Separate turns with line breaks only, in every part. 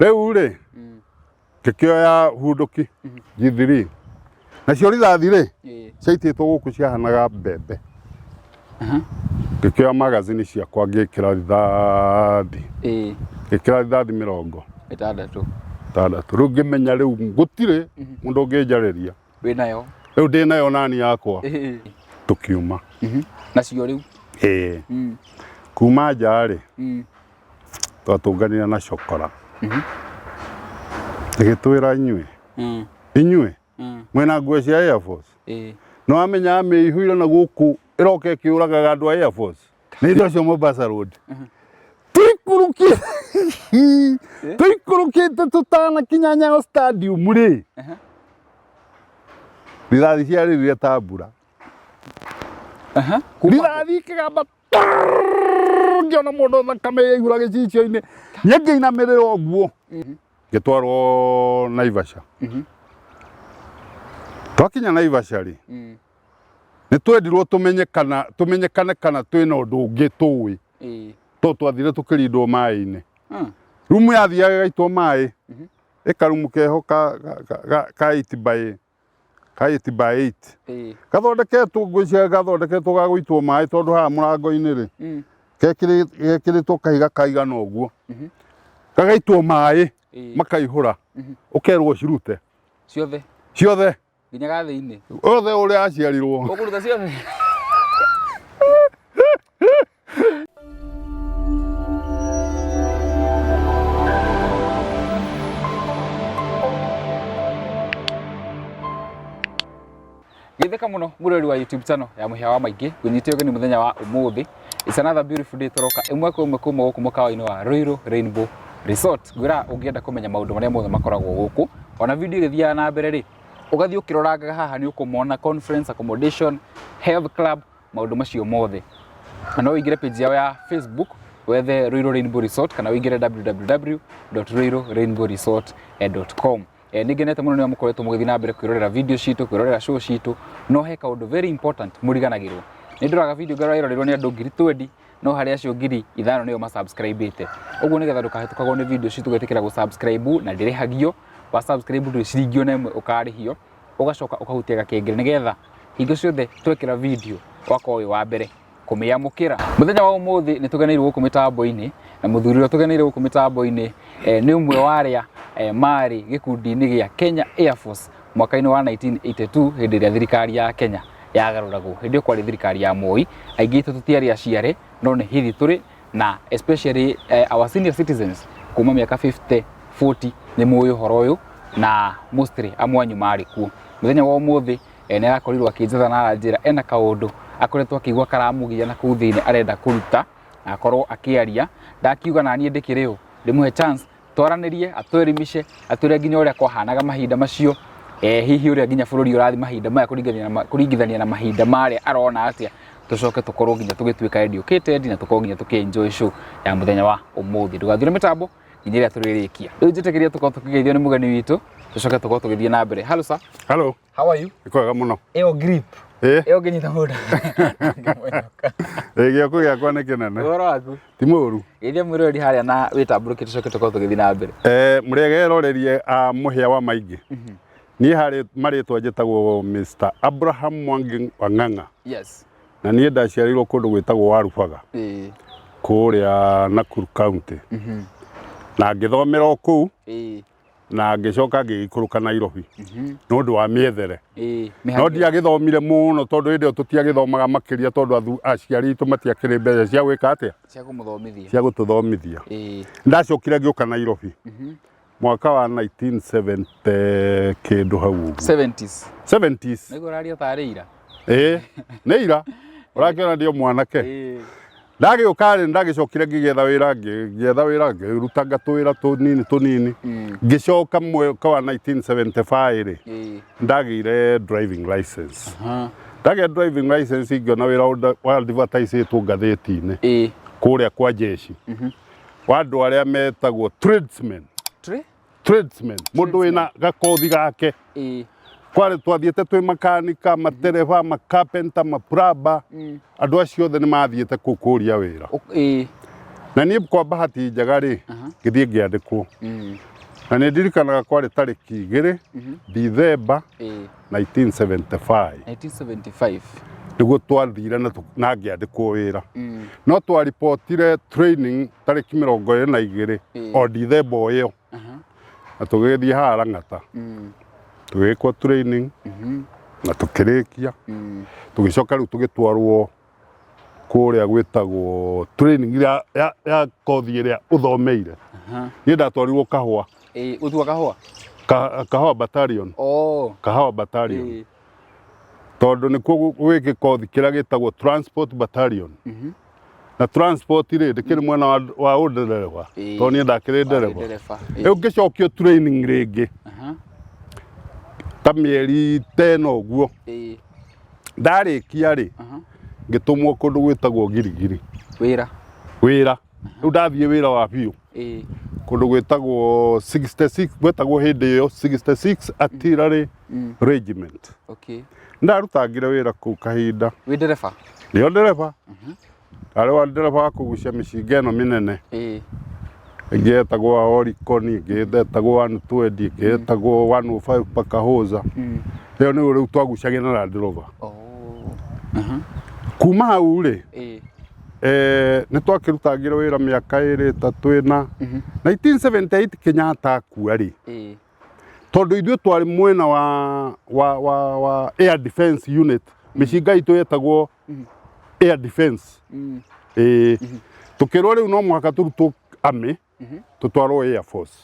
Rĩu rĩ, ngĩkĩoya hunduki G3, nacio rithathi rĩ ciaitĩtwo gũkũ ciahanaga mbembe. Ngĩkĩoya magazine ciakwa ngĩkĩra rithathi, ngĩkĩra rithathi mĩrongo
60.
60. Rĩu ngĩmenya rĩu gũtirĩ mũndũ ũngĩnjarĩria.
Wĩnayo.
Rĩu ndĩnayo nani yakwa. Tũkiuma.
Nacio rĩu.
Ĩĩ. Kuma nja rĩ, twatũnganire na cokora. Ĩgĩtwĩra inyuĩ, inyuĩ mwĩna nguo cia Air Force? Nĩ wamenya mĩihũire na gũkũ ĩroka ĩkĩũragaga andũ a Air Force? Nĩ indo cio Mombasa Road. Tũikũrũkĩte tũikũrũkĩte tũtanakinya Nyayo Stadium rĩ, rithathi ciarĩrire ta mbura. Rithathi ikĩgamba ngĩona mũndũ thakame yaihũra gĩcicio-inĩ, niĩ ngĩinamĩrĩra ũguo ngĩtwarwo Naivasha. Twakinya Naivasha rĩ, nĩ twendirwo tũmenye kana tũmenyekane kana twĩna ũndũ ũngĩ tũĩ, tondũ twathire tũkĩrindwo maĩ-inĩ. Rumu yathiaga ĩgaitwo maĩ, ĩkarumu keho ka 8 by ka 8 by 8, gathondeketwo, ngwĩciria gathondeketwo ga gũitwo maĩ, tondũ haha mũrango-inĩ rĩ, gekĩrĩtwo kahiga kaigana ũguo, gagaitwo maĩ makaihũra, ũkerwo ũcirute
ciothe.
Ciothe.
Nginya ga thĩinĩ.
Othe ũrĩa aciarirwo.
Ũkũruta ciothe. Gĩtheka mũno mũrori wa YouTube channel ya Mũhĩa wa Maingĩ, ngũnyite ũgeni mũthenya wa ũmũthĩ. It's another beautiful day, tũroka ĩmwe kwa ĩmwe kuma gũkũ mũkawa-inĩ wa Ruiru Rainbow Resort. Ngwĩra ũngĩenda kũmenya maũndũ marĩa mothe makoragwo gũkũ, ona video ĩgĩthiaga na mbere rĩ, ũgathiĩ ũkĩrorangaga haha nĩ ũkũmona conference, accommodation, health club, maũndũ macio mothe. Na no ũingĩre page yao ya Facebook wethe Ruiru Rainbow Resort, kana ũingĩre www.ruirurainbowresort.com. Nĩ ngenete mũno nĩ mũkoretwo mũgĩthiĩ na mbere kwĩrorera video citũ, kwĩrorera show citũ, no he kaũndũ very important mũriganagĩrwo. Nĩ ndoraga video ngarora ĩroreirwo nĩ andũ 20,000, no harĩ acio 5,000 nĩo masubscribĩte. Ũguo nĩgetha ndũkahĩtũkagwo nĩ video citũ, gwĩtĩkĩra gũ-subscribe na ndĩrĩhagio. Wa subscribe ndũrĩ ciringi ona ĩmwe ũkarĩhio, ũgacoka ũkahutia gakengere nĩgetha hingo ciothe twekĩra video ũgakorwo wĩ wa mbere kũmĩamũkĩra. Mũthenya wa ũmũthĩ nĩ tũgeneirwo gũkũ mĩtambo-inĩ, na mũthuri ũrĩa tũgeneire gũkũ mĩtambo-inĩ nĩ ũmwe wa arĩa marĩ gĩkundi-inĩ gĩa Kenya Air Force mwaka-inĩ wa 1982, hĩndĩ ĩrĩa thirikari ya Kenya yagarũragwo. Hĩndĩ ĩyo kwarĩ thirikari ya Moi, aingĩ aitũ tũtiarĩ aciare, no nĩ hithi tũrĩ na especially our senior citizens kuma mĩaka 50 40 nĩ mũĩ ũhoro ũyũ, na mostly amwe anyu marĩ kuo. Mũthenya wa ũmũthĩ nĩ arakorirwo akĩnjetha na aranjĩra ena kaũndũ akoretwo akĩigua karamũgia na kũu thĩinĩ, arenda kũruta na akorwo akĩaria. Ndakiuga na niĩ ndĩkĩrĩ ũ ndĩmũhe chance twaranĩrie, atwerimishe, atwĩre nginya ũrĩa kwahanaga mahinda macio, hihi ũrĩa nginya bũrũri ũrathiĩ mahinda maya kũringithania na mahinda marĩa arona atĩa, tũcoke tũkorwo nginya tũgĩtuĩka educated na tũkorwo nginya tũkĩ enjoy show ya mũthenya wa ũmũthĩ. Ndũgathire mĩtambo nginya ĩrĩa tũrĩrĩkia. Rĩu njĩtĩkĩria tũkorwo tũkĩgeithio nĩ mũgeni witũ, tũcoke tũkorwo tũgĩthiĩ na mbere. Hello sir.
Hello.
How are you?
Nĩ kwega mũno.
Ĩyo grip.
Ĩ.
Ĩyo ngĩnyita mũndũ.
Ĩ, gĩoko gĩakwa nĩ kĩnene.
Ũhoro waku?
Ti mũru.
Geithia mwĩroreri harĩa na wĩtambũrũkie, tũcoke tũkorwo tũgĩthiĩ na mbere.
Mũrĩega erorerie a Mũhĩa wa Maingĩ. Niĩ harĩ marĩtwa njĩtagwo Mr. Abraham Mwangi Wang'ang'a. Na niĩ ndaciarĩirwo kũndũ gwĩtagwo Warubaga. Kũrĩa Nakuru County. Na ngĩthomera o kũu. Na ngĩcoka ngĩgĩikũrũka Nairobi nĩ ũndũ wa mĩethere. No ndiagĩthomire mũno, tondũ hĩndĩ ĩyo tũtiagĩthomaga makĩria, tondũ aciari aitũ matiakĩrĩ mbeca cia gwĩka atĩa?
Cia kũmũthomithia.
Cia gũtũthomithia. Ndacokire ngĩũka Nairobi mwaka wa 1970 kĩndũ hau ũguo.
70s.
70s.
Nĩguo ũraria tarĩ ira.
Ĩĩ, nĩ ira. Ũrakĩona ndio mwanake. Ndagĩũka rĩ, ndagĩcokire ngĩgetha wĩra, ngĩetha wĩra, ngĩrutanga tũwĩra tũnini tũnini. Ngĩcoka mwaka wa 1975 rĩ, ndagĩire driving license. Ndagĩa driving license, ngĩona wĩra wa advertisĩtwo ngathĩti-inĩ kũrĩa kwa jeshi, wa andũ arĩa metagwo tradesmen. Tradesmen, mũndũ wĩna gakothi gake. Kwarĩ twathiĩte twĩ makanika, matereba, macarpenter, maplumber, andũ acio othe nĩ mathiĩte kũu kũria wĩra. Na niĩ kwa bahati njega rĩ, ngĩthiĩ ngĩandĩkwo. Na nĩ ndirikanaga kwarĩ tarĩki 2 Dithemba 1975.
1975.
Nĩguo twathire na ngĩandĩkwo wĩra. No twaripotire training tarĩki 22 o Dithemba o ĩyo. Na tũgĩgĩthiĩ haha Lang'ata. Tũgĩgĩkwo training na tũkĩrĩkia. Tũgĩcoka rĩu tũgĩtwarwo kũrĩa gwĩtagwo training ya kothi ĩrĩa ũthomeire. Niĩ ndatwarirwo Kahũa.
Ũthua Kahũa?
Kahũa Battalion. Kahũa Battalion. Tondũ nĩkuo gwĩ gĩkothi kĩrĩa gĩtagwo Transport Battalion. Na transport rĩ, ndĩkĩrĩ mwena wa ũndereba, tondũ niĩ ndakĩrĩ ndereba. Rĩu ngĩcokio training rĩngĩ ta mĩeri ta ĩna ũguo. Ndarĩkia rĩ, ngĩtũmwo kũndũ gwĩtagwo Girigiri.
Wĩra?
Wĩra. Rĩu ndathiĩ wĩra wa biũ. Kũndũ gwĩtagwo 66, gwetagwo hĩndĩ ĩyo 66 Artillery Regiment. Ndarutangire wĩra kũu kahinda.
Wĩ ndereba?
Nĩo ndereba. Arĩ wa ndereba wa kũgucia mĩcinga ĩno mĩnene. Ĩngĩ yetagwo wa Oricon, ĩngĩ yetagwo 120, ĩngĩ yetagwo 105 Pakahoza. Ĩyo nĩyo rĩu twagucagia na Land Rover. Kuma hau rĩ, nĩ twakĩrutangire wĩra mĩaka ĩrĩ ĩtatũ ĩna. 1978 Kenyatta akua rĩ, tondũ ithuĩ twarĩ mwena wa air defense unit, mĩcinga itũ yetagwo air defense. Tũkĩrwo rĩu no mũhaka tũrutwo army, tũtwarwo air force.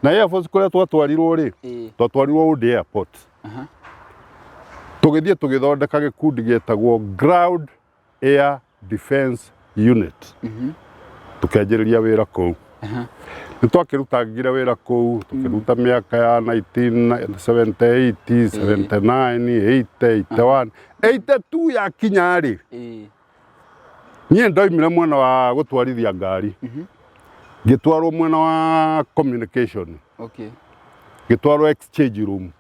Na air force kũrĩa twatwarirwo rĩ, twatwarirwo Old Airport. Tũgĩthiĩ tũgĩthondeka gĩkundi gĩetagwo ground air defense unit. Tũkĩanjĩrĩria wĩra kũu. Nĩ twakĩrutangire wĩra kũu, tũkĩruta mĩaka ya 1978, 79, 80, 81, 82 yakinya rĩ, niĩ ndoimire mwena wa gũtwarithia ngari, ngĩtwarwo mwena wa communication. Ngĩtwarwo exchange room.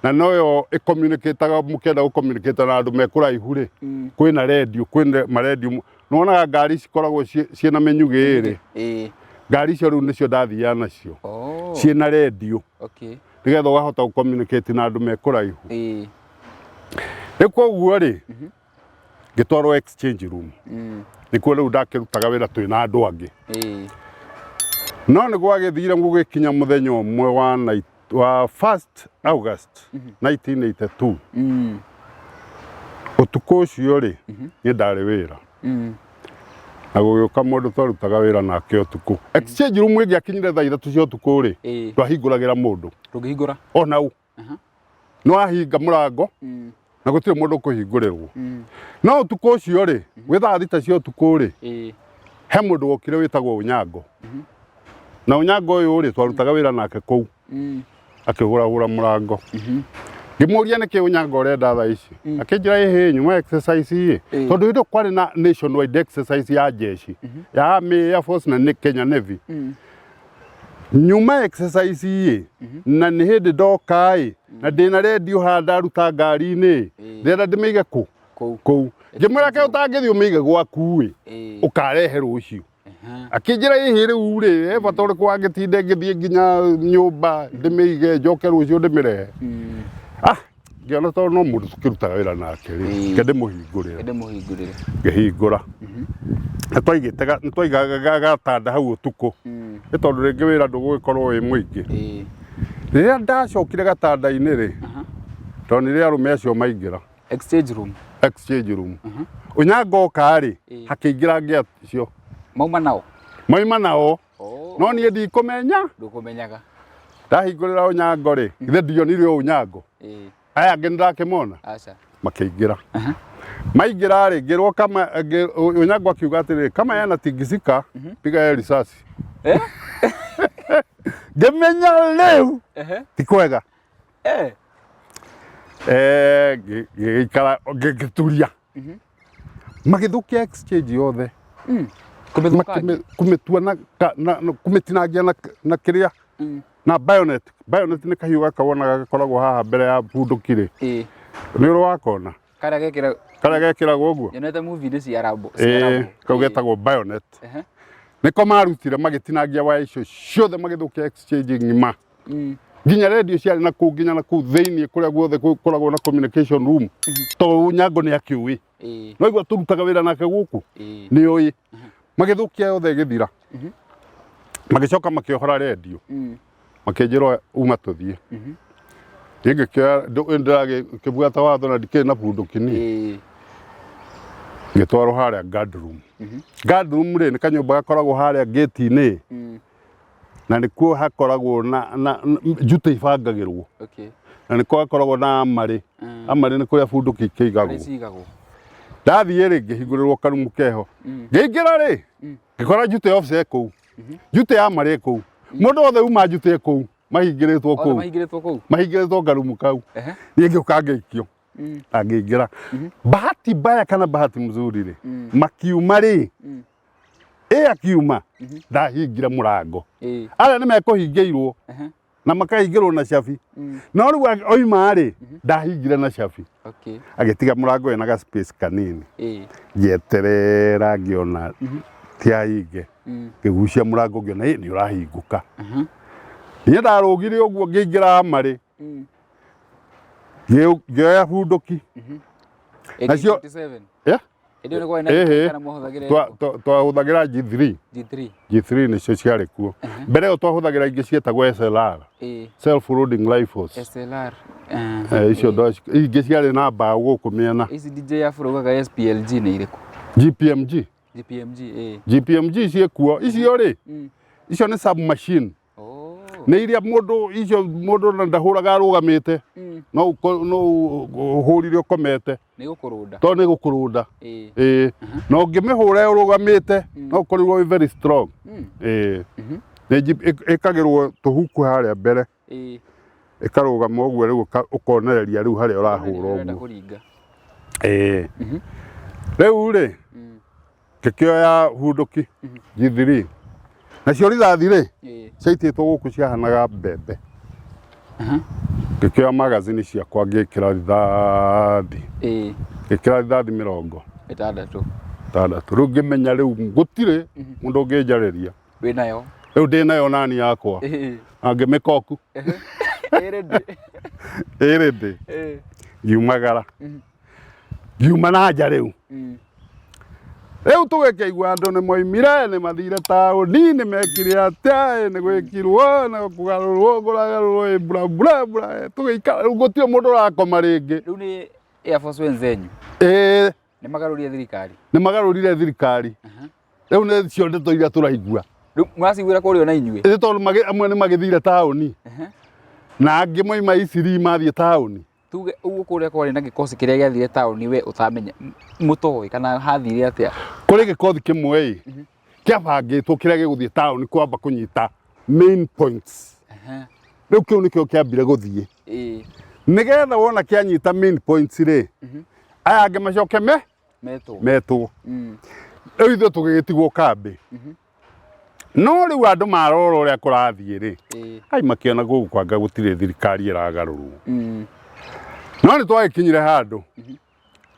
Na noyo ĩcommunicataga, mũkĩenda gũcommunicate na andũ me kũraihu rĩ, kwĩna radio, kwĩna maredio. Nĩwonaga ngari cikoragwo ciĩna mĩnyugĩ ĩrĩ. Ngari icio rĩu nĩcio ndathiaga nacio. Ciĩna radio. Nĩgetha ũkahota gũcommunicate na andũ me kũraihu. Rĩu koguo rĩ, ngĩtwarwo exchange room. Nĩkuo rĩu ndakĩrutaga wĩra twĩna andũ angĩ. No nĩ gwagĩthire gũgĩkinya mũthenya ũmwe wa 1st August 1982. Ũtukũ ũcio rĩ, niĩ ndarĩ wĩra. Na gũgĩũka mũndũ twarutaga wĩra nake ũtukũ. Exchange room ĩngĩakinyire thaa 3 cia ũtukũ rĩ, twahingũragĩra mũndũ.
Ndũngĩhingũra?
Ona ũ. Nĩ wahinga mũrango, na gũtirĩ mũndũ ũkũhingũrĩrwo. No ũtukũ ũcio rĩ, gwĩ thaa 6 cia ũtukũ rĩ, he mũndũ wokire wĩtagwo Ũnyango. Na Ũnyango ũyũ rĩ, twarutaga wĩra nake kũu. Akĩhũrahũra mũrango. Ngĩmũria nĩkĩ Ũnyango ũrenda thaa ici. Akĩnjĩra ĩhĩ nyuma exercise ĩ. Tondũ hĩndĩ ĩyo kwarĩ na nationwide exercise ya jeshi. Ya Army, Air Force na nĩ Kenya Navy. Nyuma exercise ĩ, na nĩ hĩndĩ ndoka ĩ, na ndĩna redio haha ndaruta ngari-inĩ, ndĩrenda ndĩmĩige kũ? Kũu. Ngĩmwĩra ke ũtangĩthiĩ ũmĩige gwaku ĩ, ũkarehe rũciũ. Akĩnjĩra ĩhĩ rĩu rĩ, he bata ũrĩkũ wangĩtinde ngĩthiĩ nginya nyũmba ndĩmĩige njoke rũciũ ndĩmĩrehe. Ngĩona tondũ no mũndũ tũkĩrutaga wĩra nake rĩ, reke ndĩmũhingũrĩre.
Ndĩmũhingũrĩre.
Ngĩhingũra. Nĩ twaigaga gatanda hau ũtukũ. Nĩ tondũ rĩngĩ wĩra ndũgũgĩkorwo wĩ mũingĩ. Rĩrĩa ndacokire gatanda-inĩ rĩ, ndonire arũme acio maingĩra.
Exchange room.
Exchange room. Ũnyango oka rĩ, hakĩingĩra angĩ acio.
Mauma nao?
Mauma nao. No niĩ ndikũmenya.
Ndũkũmenyaga.
Ndahingũrĩra Ũnyango rĩ, ithe ndionire Ũnyango. Aya angĩ nĩndakĩmona. Makĩingĩra. Maingĩra rĩ, ngĩrwo kama Ũnyango akiuga atĩrĩrĩ, kama yana tingisika, piga ye risasi. Ngĩmenya rĩu ti kwega. Ngĩikara ngĩturia. Magĩthũkia exchange yothe. Kũmĩtua na kũmĩtinangia na kĩrĩa na bayonet. Bayonet nĩ kahiũ gaka wonaga gakoragwo haha mbere ya bunduki rĩ. Nĩ ũrĩ wakona?
Karĩa gekĩra
Karĩa gekĩragwo ũguo?
Nyonete movie-inĩ cia Rambo.
Kau getagwo bayonet. Nĩko marutire magĩtinangia waya icio ciothe, magĩthũkia exchange ng'ima, nginya radio ciarĩ na kũu, nginya na kũu thĩinĩ kũrĩa guothe gũkoragwo na communication room, tondũ Nyango nĩ akĩũĩ. No igua tũrutaga wĩra nake gũkũ, nĩ oĩ. Magĩthũkia yothe ĩgĩthira. Magĩcoka makĩohora radio, makĩnjĩra uma tũthiĩ. Niĩ ngĩkĩoya ndĩragĩbuata watho na ndikĩrĩ na bunduki niĩ. Ngĩtwarwo harĩa guard room. Guard room rĩ, nĩ kanyũmba gakoragwo harĩa gate-inĩ, na nĩkuo hakoragwo na njute ibangagĩrwo, na nĩkuo hakoragwo na amarĩ. Amarĩ nĩ kũrĩa bunduki ikĩigagwo.
Harĩa cigagwo.
Ndathiĩ rĩ, ngĩhingũrĩrwo karumu keho. Ngĩingĩra rĩ, ngĩkora njute officer kũu, njute ya marĩ kũu, mũndũ wothe uma njute kũu mahingĩrĩtwo
Othe
kũu.
Mahingĩrĩtwo kũu.
Mahingĩrĩtwo karumu kau. Niĩ ngĩũka ngĩikio na ngĩingĩra. Bahati mbaya kana bahati mzuri rĩ, makiuma rĩ, ĩ akiuma ndahingire mũrango. Arĩa nĩ mekũhingĩirwo na makahingĩrwo na cabi, no rĩu oima rĩ, ndahingire na cabi. Agĩtiga mũrango wĩna ga space kanini. Ngĩeterera, ngĩona ti ahinge. Ngĩgucia mũrango, ngĩona ĩ nĩ ũrahingũka. Niĩ ndarũgire ũguo ngĩingĩra amarĩ, ngĩoya bunduki. Nacio-
1857.
Yeah?
Hĩndĩ ĩyo nĩ kwarĩ na
Ĩhĩ.
kana mwahũthagĩra ĩrĩkũ?
Twahũthagĩra G3.
G3.
G3 nĩcio ciarĩ kuo mbere ĩyo. Twahũthagĩra ingĩ ciĩtagwo SLR, self loading rifles.
SLR.
Icio ingĩ ciarĩ na mbaũ gũkũ mĩena.
Ici DJ Afro ugaga SPLG nĩ irĩkũ?
GPMG.
GPMG.
GPMG ciĩkuo icio rĩ. Icio nĩ submachine. Nĩ iria mũndũ, icio mũndũ na ndahũraga arũgamĩte. No ũhũrire ũkomete.
Nĩ gũkũrũnda.
Tondũ nĩ gũkũrũnda. Ĩĩ, na ũngĩmĩhũra ũrũgamĩte no ũkorirwo wĩ very strong. Ĩĩ. Nĩ ĩkagĩrwo tũhuku harĩa mbere, ĩkarũgama ũguo, rĩu ũkonereria rĩu harĩa ũrahũra
Ũrenda
ũguo.
kũringa.
Ĩĩ. Rĩu rĩ, ngĩkĩoya bunduki G3, nacio rithathi rĩ ciaitĩtwo gũkũ ciahanaga mbembe. Ngĩkĩoya magazini ciakwa, ngĩkĩra rithathi, ngĩkĩra rithathi mĩrongo
60.
60. Rĩu ngĩmenya rĩu gũtirĩ mũndũ ũngĩnjarĩria.
Wĩnayo.
Rĩu ndĩnayo nani yakwa, na ngĩmĩkoku.
Ĩ ready.
Ĩ ready. Ngiumagara, ngiuma na nja rĩu. Rĩu tũgĩkĩigua andũ nĩ moimire, nĩ mathire taũni, nĩ mekire atĩa, ĩ nĩ gwĩkirwo nĩ kũgarũrwo kũragarũrwo, ĩ bla bla bla. Tũgĩikara rĩu gũtirĩ mũndũ ũrakoma rĩngĩ.
Rĩu nĩ Air Force wenzenyu.
Ĩĩ.
Nĩ magarũrire thirikari.
Nĩ magarũrire thirikari. Rĩu nĩ cio ndeto iria tũraigua.
Rĩu mũraciguĩra kũrĩa na inyuĩ.
Ĩ tondũ amwe nĩ magĩthire taũni, na angĩ moima Isiri mathiĩ taũni.
Tuge ũguo kũrĩa kwarĩ na gĩkosi kĩrĩa gĩathire taũni we ũtamenya, mũtoĩ kana hathire atĩa?
Kũrĩ gĩkothi kĩmwe ĩ kĩabangĩtwo kĩrĩa gĩgũthiĩ taũni kwamba kũnyita main points. Rĩu kĩu nĩkĩo kĩambire gũthiĩ, nĩgetha wona kĩanyita main points rĩ, aya angĩ macoke me
Metwo.
Metwo. Rĩu ithuĩ tũgĩgĩtigwo kambĩ, no rĩu andũ marora ũrĩa kũrathiĩ rĩ, ai makĩona gũkũ kwanga gũtirĩ thirikari ĩragarũrwo. No nĩ twagĩkinyire handũ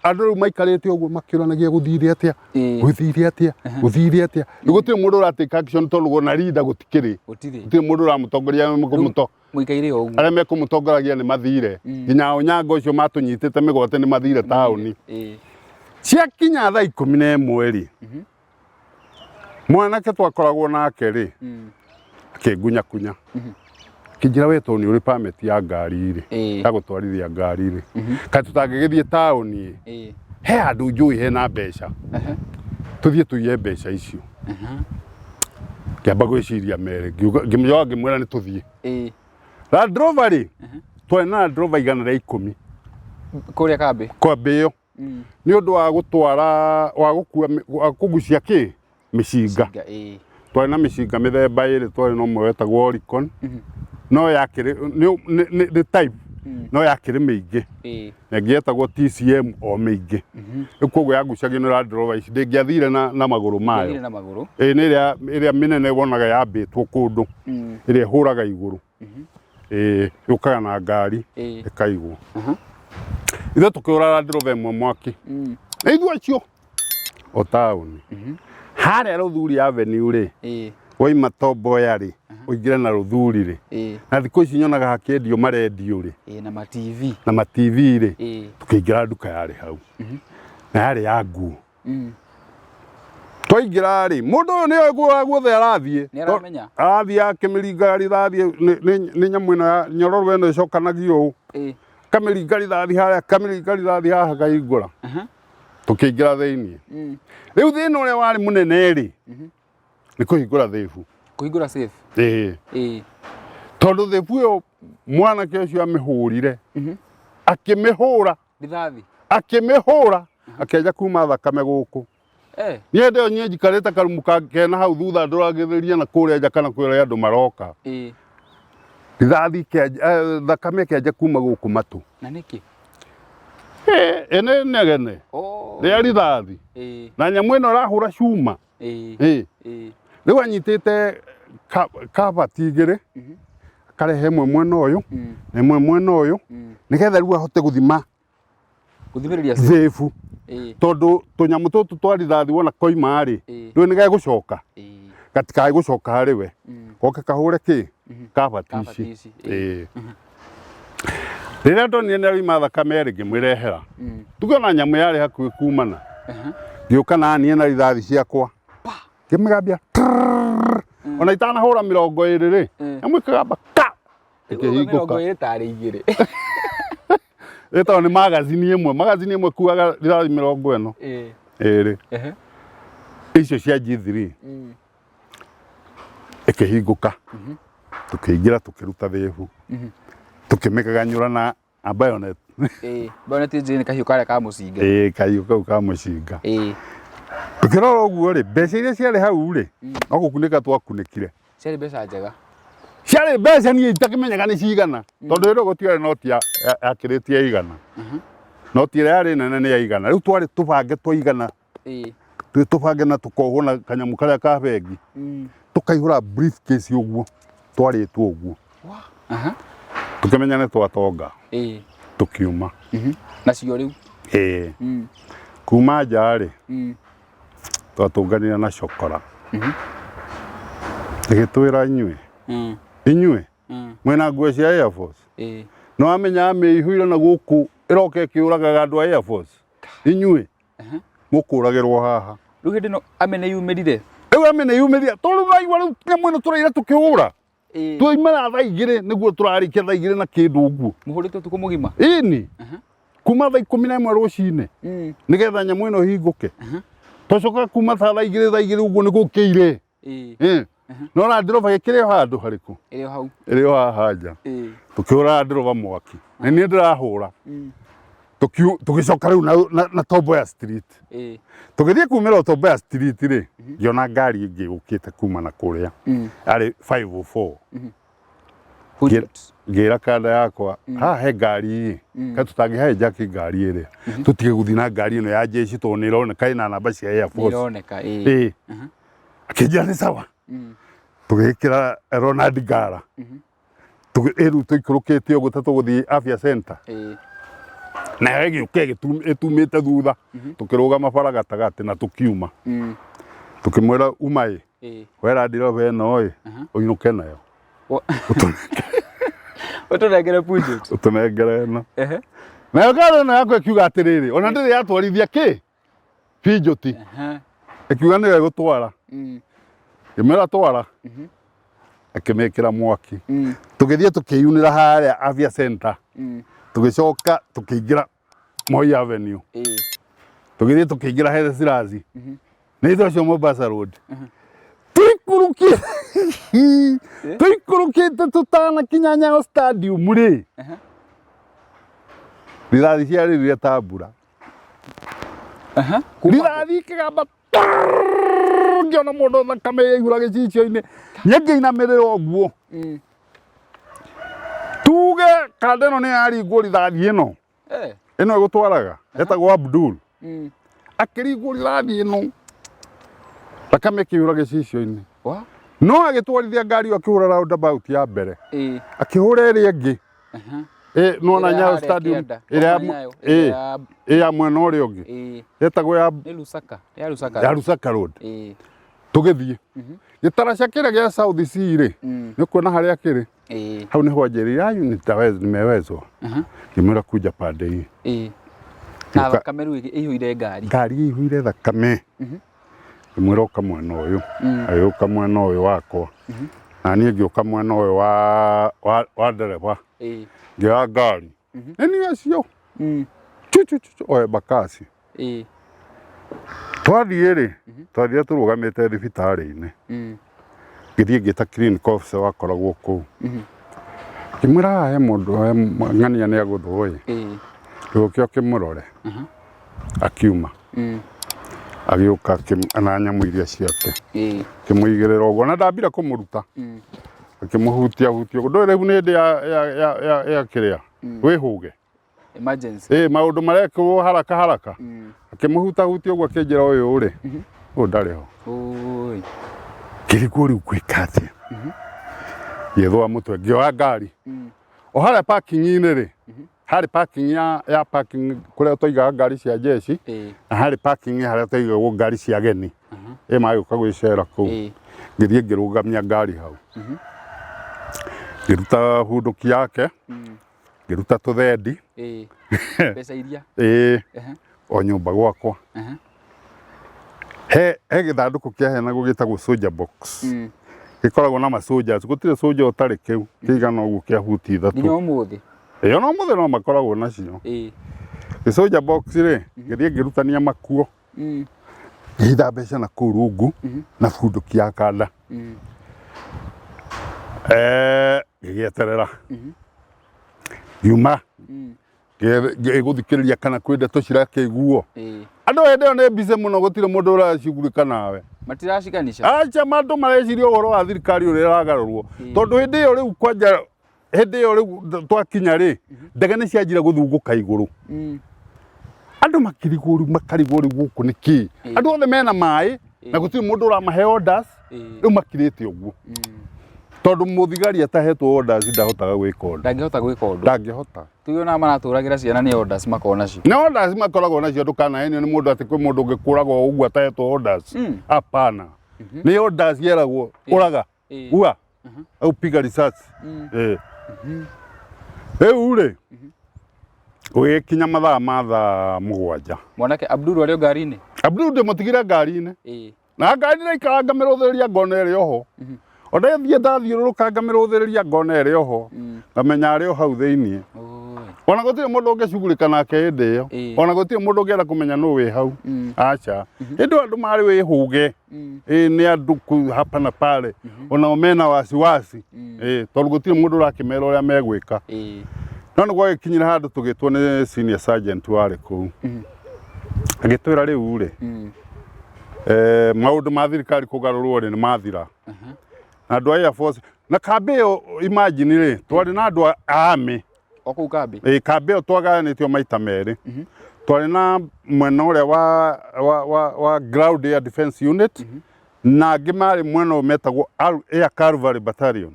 andũ rĩu maikarĩte ũguo makĩũranagia gũthire atĩa, gũthire atĩa, gũthire atĩa. Rĩu gũtirĩ mũndũ ũratake action tondũ ona leader gũtikĩrĩ.
Gũtirĩ.
Gũtirĩ mũndũ ũramũtongoria kũmũto
Mũikaire o ũguo.
Arĩa mekũmũtongoragia nĩ mathire, nginya Onyango ũcio matũnyitĩte mĩgwate nĩ mathire taũni. Ciakinya thaa 11 rĩ, mwanake twakoragwo nake rĩ, akĩngunyakunya, akĩnjĩra, "We tondũ nĩ ũrĩ permit ya ngari rĩ, ya gũtwarithia ngari rĩ, kaĩ tũtangĩgĩthiĩ taũni ĩ, he handũ njũĩ hena mbeca, tũthiĩ tũiye mbeca icio?" Ngĩamba gwĩciria merĩ, ngĩmũcoka ngĩmwĩra nĩ tũthiĩ. Land Rover rĩ, twarĩ na Land Rover 110.
Kũrĩa kambĩ.
Kwambĩ ĩyo nĩ ũndũ wa gũtwara, wa gũkua wa kũgucia kĩ mĩcinga.
Nga,
Twarĩ na mĩcinga mĩthemba ĩrĩ. Twarĩ na ũmwe wetagwo Oricon, no yakĩrĩ nĩ type, no yakĩrĩ mĩingĩ, na ĩngĩ yetagwo TCM, o mĩingĩ. Rĩu koguo yagucagio nĩ Land Rover ici, ndĩngĩathire na magũrũ mayo.
Ndĩathire na magũrũ.
Ĩĩ, nĩ ĩrĩa mĩnene wonaga yambĩtwo kũndũ, ĩrĩa ĩhũraga igũrũ. Ĩĩ, yũkaga na ngari ĩkaigwo. Ithuĩ tũkĩhũra Land Rover ĩmwe mwaki, na ithuĩ acio o taũni. Harĩa Rũthuri Avenue rĩ, waima Tomboya rĩ, ũingĩre na Rũthuri rĩ, na thikũ ici nyonaga hakĩendio marendio rĩ,
Na ma TV.
Na ma TV rĩ, tũkĩingĩra nduka yarĩ hau na yarĩ ya nguo. Twaingĩra rĩ, mũndũ ũyũ nĩoĩ guoya guothe arathiĩ.
Nĩ aramenya.
Arathiĩ akĩmĩringa rithathi nĩ nyamũ ĩno ya nyororo ĩno ĩcokanagio ũũ, kamĩringa rithathi harĩa, kamĩringa rithathi haha, kahingũra. Tũkĩingĩra thĩiniĩ. Rĩu thĩna ũrĩa warĩ mũnene rĩ, nĩ kũhingũra thĩbu.
Kũhingũra safe.
Ĩĩ. Tondũ thĩbu ĩyo mwanake ũcio amĩhũrire, akĩmĩhũra,
Rithathi.
Akĩmĩhũra akĩanjia kuma thakame gũkũ. Niĩ hĩndĩ ĩyo niĩ njikarĩte karumu kena hau thutha ndũragĩrĩria na kũrĩa nja kana kũrĩa andũ maroka. Rithathi ĩkĩanjia, thakame ĩkĩanjia kuma gũkũ matũ.
Na nĩkĩ?
Ĩnĩ inegene rĩa rithathi na nyamũ ĩno ĩrahũra cuma. Rĩu anyitĩte kabati igĩrĩ, akarehe ĩmwe mwena ũyũ na ĩmwe mwena ũyũ, nĩgetha rĩu ahote gũthima
Gũthimĩrĩria
thĩbu, tondũ tũnyamũ tũtũ twa rithathi wona koima rĩ, ndũĩ nĩ gegũcoka, gatikae gũcoka harĩ we, goke kahũre kĩ kabati
Kabati
ici.
Ici.
Rĩrĩa ndonire nĩ arauma thakame rĩ, ngĩmwĩrehera. Tuge ona nyamũ yarĩ hakuhĩ kumana, ngĩũka na niĩ na rithathi ciakwa, ngĩmĩgambia trrrr. Ona itanahũra 20 rĩ, nyamũ ĩkĩgamba ka, ĩkĩhingũka.
20 tarĩ igĩrĩ.
Ĩtagwo nĩ magazini ĩmwe, magazini ĩmwe kuaga rithathi mĩrongo ĩno ĩrĩ, icio cia G3. Ĩkĩhingũka, tũkĩingĩra, tũkĩruta thĩbu, tũkĩmĩgaganyũra na a bayonet.
Bayonet njĩrĩ nĩ kahiũ karĩa ka mũcinga.
Ĩĩ, kahiũ kau ka mũcinga. Tũkĩrora ũguo rĩ, mbeca iria ciarĩ hau rĩ, no gũkunĩka twakunĩkire.
Ciarĩ mbeca njega.
Ciarĩ mbeca niĩ itakĩmenyaga nĩ cigana, tondũ hĩndĩ ĩyo gũtiarĩ noti yakĩrĩtie 100. Noti ĩrĩa yarĩ nene nĩ ya 100. Rĩu twarĩ tũbange twa 100, twĩ tũbange na tũkohwo na kanyamũ karĩa ka bengi, tũkaihũra briefcase ũguo, twarĩtwo ũguo. Tũkĩmenya nĩ twatonga. Tũkiuma.
Nacio rĩu.
Ĩĩ. Kuma nja rĩ, twatũnganire na cokora, ĩgĩtwĩra, "Inyuĩ, inyuĩ mwĩna nguo cia Air Force, nĩ wamenya mĩihũire na gũkũ ĩroka ĩkĩũragaga andũ a Air Force, inyuĩ mũkũragĩrwo haha."
Rĩu hĩndĩ ĩno ame nĩ yumĩrire.
Rĩu ame nĩ yumĩrire, tondũ rĩu naigua rĩu nyamũ ĩno tũraira tũkĩhũra. Twaimara thaa 2 nĩguo tũrarĩkia thaa 2 na kĩndũ ũguo.
Mũhũrĩte ũtukũ mũgima.
Ĩni, kuma thaa 11 rũcinĩ, nĩgetha nyamũ ĩno ĩhingũke. Twacoka kuma ta thaa 2, thaa 2 ũguo nĩ gũkĩire. No Land Rover ĩkĩrĩ o handũ harĩkũ?
Ĩrĩ o hau.
Ĩrĩ o haha nja. Tũkĩhũra Land Rover mwaki na niĩ ndĩrahũra. Tũgĩcoka rĩu na Tomboya Street. Tũgĩthiĩ kumĩra o Tomboya Street rĩ, ngĩona ngari ĩngĩ yũkĩte kuma na kũrĩa, yarĩ 504.
Hooded.
Ngĩra kanda yakwa, haha he ngari ĩ, kaĩ tũtangĩhae njaki ngari ĩrĩa, tũtige gũthiĩ na ngari ĩno ya jeshi, tondũ nĩ ĩroneka ĩna namba cia Air
Nĩ
Force.
ĩroneka.
Ĩ, akĩnjĩra nĩ sawa. Tũgĩkĩra Ronald Ngara. Rĩu tũikũrũkĩte ũguo ta tũgũthiĩ Afya Center, nayo ĩgĩũka ĩtumĩte thutha, tũkĩrũgama bara gatagatĩ na tũkiuma. Tũkĩmwĩra, "Uma ĩ, we Land Rover ĩno ĩ, ũinũke nayo."
Ũtũnengere Peugeot.
Ũtũnengere ĩno. Nayo ngari ĩno yakwa ĩkiuga atĩrĩrĩ, ona ndĩrĩ yatwarithia kĩ Peugeot, ĩkiuga nĩyo ĩgũtwara. Ngĩmwĩra, "Twara." Akĩmĩkĩra mwaki. Tũgĩthiĩ tũkĩyunĩra harĩa Afya Center. Tũgĩcoka tũkĩingĩra Moi Avenue. Tũgĩthiĩ tũkĩingĩra Haile Selassie nĩ ithe ũcio Mombasa Road. Tũikũrũkĩte, tũikũrũkĩte tũtanakinya Nyayo Stadium rĩ, rithathi ciarĩrire ta mbura. Rithathi ikĩgamba trrrr, ngĩona mũndũ thakame yaihũra gĩcicio-inĩ, niĩ ngĩinamĩrĩra ũguo. Tuge kanda ĩno nĩ yaringwo rithathi ĩno, ĩno ĩgũtwaraga etagwo Abdul, akĩringwo rithathi ĩno, thakame ĩkĩihũra gĩcicio-inĩ.
Wa?
No agĩtwarithia ngari ĩyo, akĩhũra roundabout ya mbere, akĩhũra ĩrĩa ĩngĩ. Nĩwona
Ĩrĩa
Nyayo
harĩa
Stadium
kĩanda.
ĩrĩa
Wona Nyayo, ĩrĩa
ĩ ya mwena ũrĩa ũngĩ, ĩtagwo ya
nĩ Lusaka. Ya Lusaka.
Ya Lusaka Road. Tũgĩthiĩ gĩtaraca kĩrĩa gĩa South C rĩ, nĩ kuona harĩa kĩrĩ. Hau nĩho anjĩrire, "Ayu nitaweza, nimewezwa." Ngĩmwĩra, "Kuja pande hii."
Na thakame rĩu ĩihũire ngari.
Ngari ĩihũire thakame. Ngĩmwĩra, "Ũka mwena ũyũ." Agĩũka mwena ũyũ wakwa, na niĩ ngĩũka mwena ũyũ wa ndereba. Ngĩoya ngari, nĩ niĩ acio chuchuchuchu oe bakasi. Twathiĩ rĩ, twathire tũrũgamĩte thibitarĩ-inĩ. Ngĩthiĩ ngĩta clinic officer wakoragwo kũu, ngĩmwĩra, "Haha he mũndũ, he ng'ania nĩ agũthwo ĩ, ndũke ũkĩmũrore." Akiuma, agĩũka na nyamũ iria ciake, akĩmũigĩrĩra ũguo, na ndambire kũmũruta, akĩmũhutia hutia ũguo. Ndũĩ rĩu nĩ hĩndĩ ya kĩrĩa wĩhũge.
Emergency.
Ĩ, maũndũ marekwo haraka haraka. Akĩmũhutahutia ũguo, akĩnjĩra, "Ũyũ rĩ, ũyũ ndarĩ ho."
Oi.
Ngĩrigwo rĩu gwĩka atĩa. Ngĩthũa mũtwe, ngĩoya ngari o harĩa parking-inĩ rĩ, harĩ parking ya parking kũrĩa twaigaga ngari cia jeshi, na harĩ parking harĩa twaigagwo ngari cia ageni ĩ magĩũka gwĩcera kũu. Ngĩthiĩ ngĩrũgamia ngari hau, ngĩruta bunduki yake, ngĩruta tũthendi.
Mbeca iria.
Ĩĩ. O nyũmba gwakwa he gĩthandũkũ kĩaheanagwo gĩtagwo soldier box. Gĩkoragwo na ma soldiers, gũtirĩ soldier ũtarĩ kĩu, kĩigana ũguo kĩa buti
nginya
3.
Ũmũthĩ.
Ĩyo no mũthĩ no makoragwo nacio. Gĩ soldier box rĩ, ngĩthiĩ ngĩrutania makuo, ngĩhitha mbeca na kũu rungu na bunduki ya kanda. Ngĩgĩeterera ngiuma ngĩgũthikĩrĩria kana kwĩ ndeto cirakĩiguo. Andũ hĩndĩ ĩyo nĩ busy mũno, gũtirĩ mũndũ ũracugurika nawe.
Matiracikanisha.
Acha, andũ mareciria ũhoro wa thirikari ũrĩa ĩragarũrwo, tondũ hĩndĩ ĩyo rĩu, kwanja hĩndĩ ĩyo rĩu twakinya rĩ, ndege nĩ cianjire gũthungũka igũrũ. Andũ makirigwo rĩu, makarigwo rĩu gũkũ nĩ kĩ, andũ othe mena maĩ na gũtirĩ mũndũ ũramahe orders. Rĩu makirĩte ũguo, tondũ mũthigari atahetwo orders ndahotaga gwĩka ũndũ.
Ndangĩhota gwĩka ũndũ.
Ndangĩhota.
Tuge ona maratũragĩra ciana nĩ orders makoragwo nacio.
Nĩ orders makoragwo nacio. Ndũkanahenio nĩ mũndũ atĩ kwĩ mũndũ ũngĩkũraga o ũguo atahetwo orders. Hapana, nĩ orders yeragwo, ũraga, ua au piga risasi. Rĩu rĩ, gũgĩkinya mathaa ma thaa 7.
Mwanake Abdul arĩ o ngari-inĩ.
Abdul ndĩmũtigire ngari-inĩ. Na ngari ndaikara ngamĩrũthĩrĩria, ngona ĩrĩ oho. O ndathiĩ ndathiũrũrũka ngamĩrũthĩrĩria, ngona ĩrĩ oho, ngamenya arĩ o hau thĩiniĩ.
Oi.
Ona gũtirĩ mũndũ ũngĩcugurĩka nake hĩndĩ ĩyo. Ona gũtirĩ mũndũ ũngĩenda kũmenya nũ wĩ hau. Aca, hĩndĩ ĩyo andũ marĩ wĩhũge. Ĩ, nĩ andũ hapa na pale, onao mena wasiwasi. Ĩ, tondũ gũtirĩ mũndũ ũrakĩmera ũrĩa megwĩka. No nĩ gwagĩkinyire handũ tũgĩtwo nĩ senior sergeant warĩ kũu, agĩtwĩra rĩu rĩ, maũndũ ma thirikari kũgarũrwo rĩ, nĩ mathira, na andũ a Air Force na kambĩ ĩyo, imagine rĩ, twarĩ na andũ a army.
O kũu kambĩ.
Ĩ, kambĩ ĩyo twagayanĩtio maita merĩ. Twarĩ na mwena ũrĩa wa ground air defense unit, na angĩ marĩ mwena ũyũ metagwo Air Cavalry Battalion,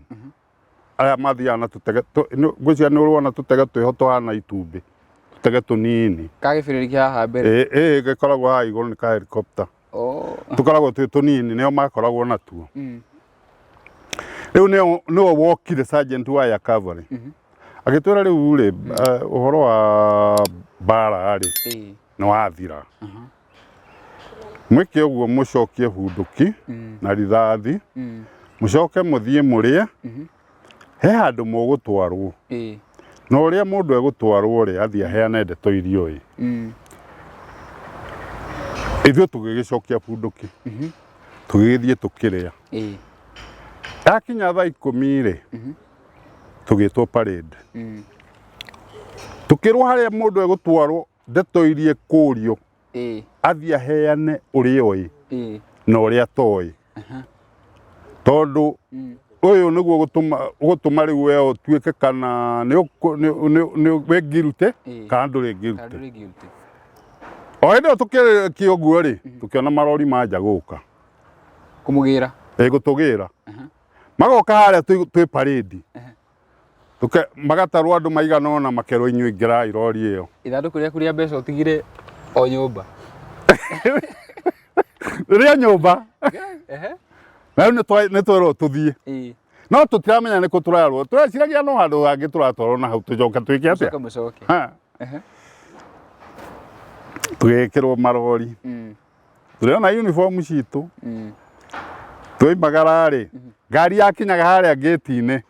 aya mathiaga na tũtege ngwĩciria nĩ ũrona tũtege twĩho tũhana itumbĩ, tũtege tũnini.
Ka gĩbĩrĩri kĩa haha mbere.
Ĩ, gĩkoragwo haha igũrũ, nĩ ka helicopter. Tũkoragwo twĩ tũnini, nĩo makoragwo natuo. Rĩu nĩo wokire sergeant wa Air Cavalry, agĩtwĩra rĩu rĩ, ũhoro wa mbara rĩ, nĩ wathira. Mwĩke ũguo, mũcokie bunduki na rithathi, mũcoke mũthiĩ mũrĩe, he handũ mũgũtwarwo, na ũrĩa mũndũ egũtwarwo rĩ, athiĩ aheane ndeto iria ũĩ. Ithuĩ tũgĩgĩcokia bunduki, tũgĩgĩthiĩ tũkĩrĩa. Yakinya thaa 10 rĩ, tũgĩtwo parade. Tũkĩrwo harĩa mũndũ egũtwarwo, ndeto iria kũrio, athiĩ aheane ũrĩa oĩ na ũrĩa atoĩ, tondũ ũyũ nĩguo gũtũma rĩu we ũtuĩke kana nĩ wĩ guilty kana ndũrĩ
Kana
guilty.
ndũrĩ guilty.
O hĩndĩ ĩyo tũkĩrĩkia ũguo rĩ, tũkĩona marori manja gũka.
Kũmũgĩra.
Ĩ, gũtũgĩra. Magoka harĩa twĩ parade. Magatarwo andũ maigana ũna, makerwo, "Inyuĩ ingĩrai rori ĩyo."
Ithandũkũ rĩaku rĩa mbeca ũtigire o nyũmba.
Rĩa nyũmba.
Ehe.
Na rĩu nĩ twerwo tũthiĩ.
Ĩĩ.
No tũtiramenya nĩ kũ tũrarwo. Tũreciragia no handũ hangĩ tũratwarwo na hau tũcoke twĩke atĩa?
Mũcoke mũcoke.
Ha.
Ehe.
Tũgĩkĩrwo marori. Tũrĩona uniform citũ. Twoimagara rĩ, ngari yakinyaga harĩa ngĩti-inĩ,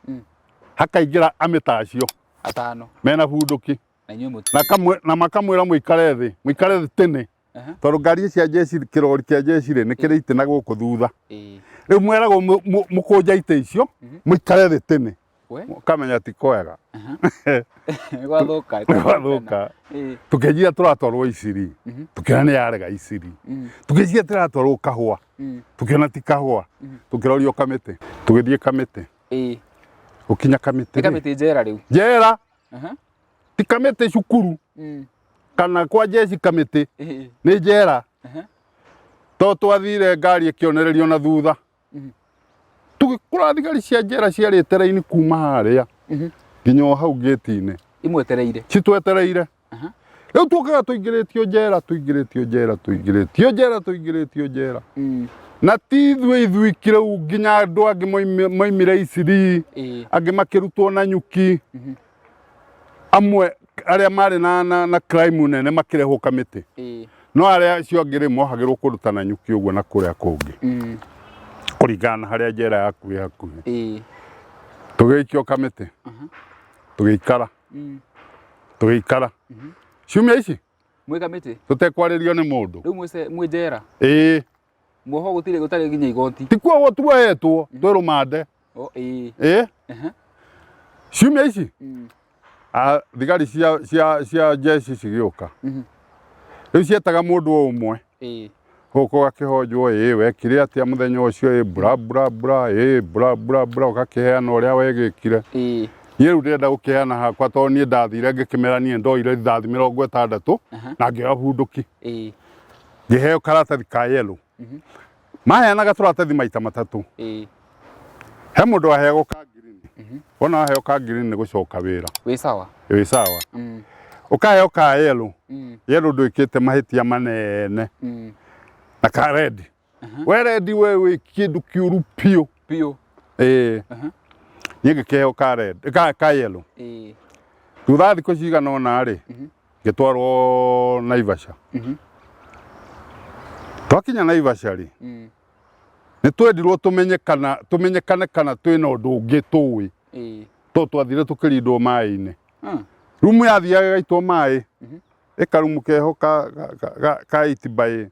hakaingĩra amĩta acio
Atano.
mena bunduki.
Na inyuĩ mũti.
Na kamwe na makamwĩra mũikare thĩ, mũikare thĩ tene.
Aha.
Tondũ ngari cia jeshi, kĩrori kĩa jeshi rĩ, nĩ kĩrĩ itĩ na gũkũ thutha.
Ĩĩ.
Rĩu mweragwo mũkũnja itĩ icio, mũikare thĩ tene.
We?
Ũkamenya ti kwega.
Nĩ gwathũka.
Nĩ gwathũka.
Ĩĩ.
Tũkĩnjia tũratwarwo Iciri, tũkĩona nĩ yarega Iciri. Tũkĩnjia tũratwarwo Kahũa, tũkĩona ti Kahũa, tũkĩrorio Kamĩtĩ. Tũgĩthiĩ Kamĩtĩ.
Ĩĩ.
Gũkinya Kamĩtĩ
Nĩ
rĩ,
Kamĩtĩ njera rĩu.
Njera.
Aha.
Ti Kamĩtĩ cukuru kana kwa jeshi Kamĩtĩ.
Ĩĩ.
Nĩ njera.
Aha.
To twathire ngari ĩkĩonererio na thutha. Tũgĩkora thigari cia njera ciarĩte raini kuma harĩa nginya o hau ngĩti-inĩ.
Imwetereire.
Citwetereire.
Aha.
Rĩu tuokaga tũingĩrĩtio njera, tũingĩrĩtio njera, tũingĩrĩtio njera, tũingĩrĩtio njera. Na ti ithuĩ ithuiki rĩu nginya andũ angĩ moimire Iciri,
Ĩĩ.
angĩ makĩrutwo na nyuki. Amwe arĩa marĩ na crime nene makĩrehwo Kamĩtĩ.
Ĩĩ.
No arĩa acio angĩ rĩ mohagĩrwo kũndũ ta Nanyuki ũguo na kũrĩa kũngĩ. Kũringana na harĩa njera yaku ĩ hakuhĩ.
Ĩĩ.
Tũgĩikio Kamĩtĩ. Tũgĩikara. Tũgĩikara. Ciumia ici
Mwĩ Kamĩtĩ?
Tũtekwarĩrio nĩ mũndũ.
Rĩu mwĩ njera?
Ĩĩ.
Muohwo gũtirĩ gũtarĩ nginya igoti?
Ti kuohwo tuohetwo, twĩ rũmande.
O, ĩĩ.
Ĩĩ.
Aha.
Ciumia ici? Ah, thigari cia jeshi cigĩũka. Rĩu cietaga mũndũ o ũmwe.
Ĩĩ.
Gũkũ ũgakĩhonjwo, ĩĩ wekire atĩa mũthenya ũcio, ĩĩ bra bra bra, ĩĩ bra bra bra, ũgakĩheana ũrĩa wegĩkire.
Ĩĩ.
Niĩ rĩu ndĩrenda gũkĩheana hakwa tondũ niĩ ndathire ngĩkĩmera niĩ ndoire rithathi 60 na ngĩoya bunduki.
Ĩĩ.
Ngĩheo karatathi ka yellow. Maheanaga tũratathi maita matatũ.
Ĩĩ.
He mũndũ waheagwo ka green. Wona waheo ka green nĩ gũcoka wĩra.
Wĩ sawa.
Wĩ sawa. Ũkaheo ka yellow. Yellow ndwĩkĩte mahĩtia manene. Na ka red. We red we wĩ kĩndũ kĩũru biũ.
Biũ.
Ĩĩ. Niĩ ngĩkĩheo ka red, ka yellow.
Ĩĩ.
Thutha wa thikũ cigana ũna rĩ, ngĩtwarwo Naivasha. Twakinya Naivasha rĩ, nĩ twendirwo tũmenye kana tũmenyekane kana twĩna ũndũ ũngĩ tũĩ.
Ĩĩ.
Tondũ twathire tũkĩrindwo maĩ-inĩ.
Rumu
yathiaga ĩgaitwo maĩ, ĩkarumu keho ka 8 by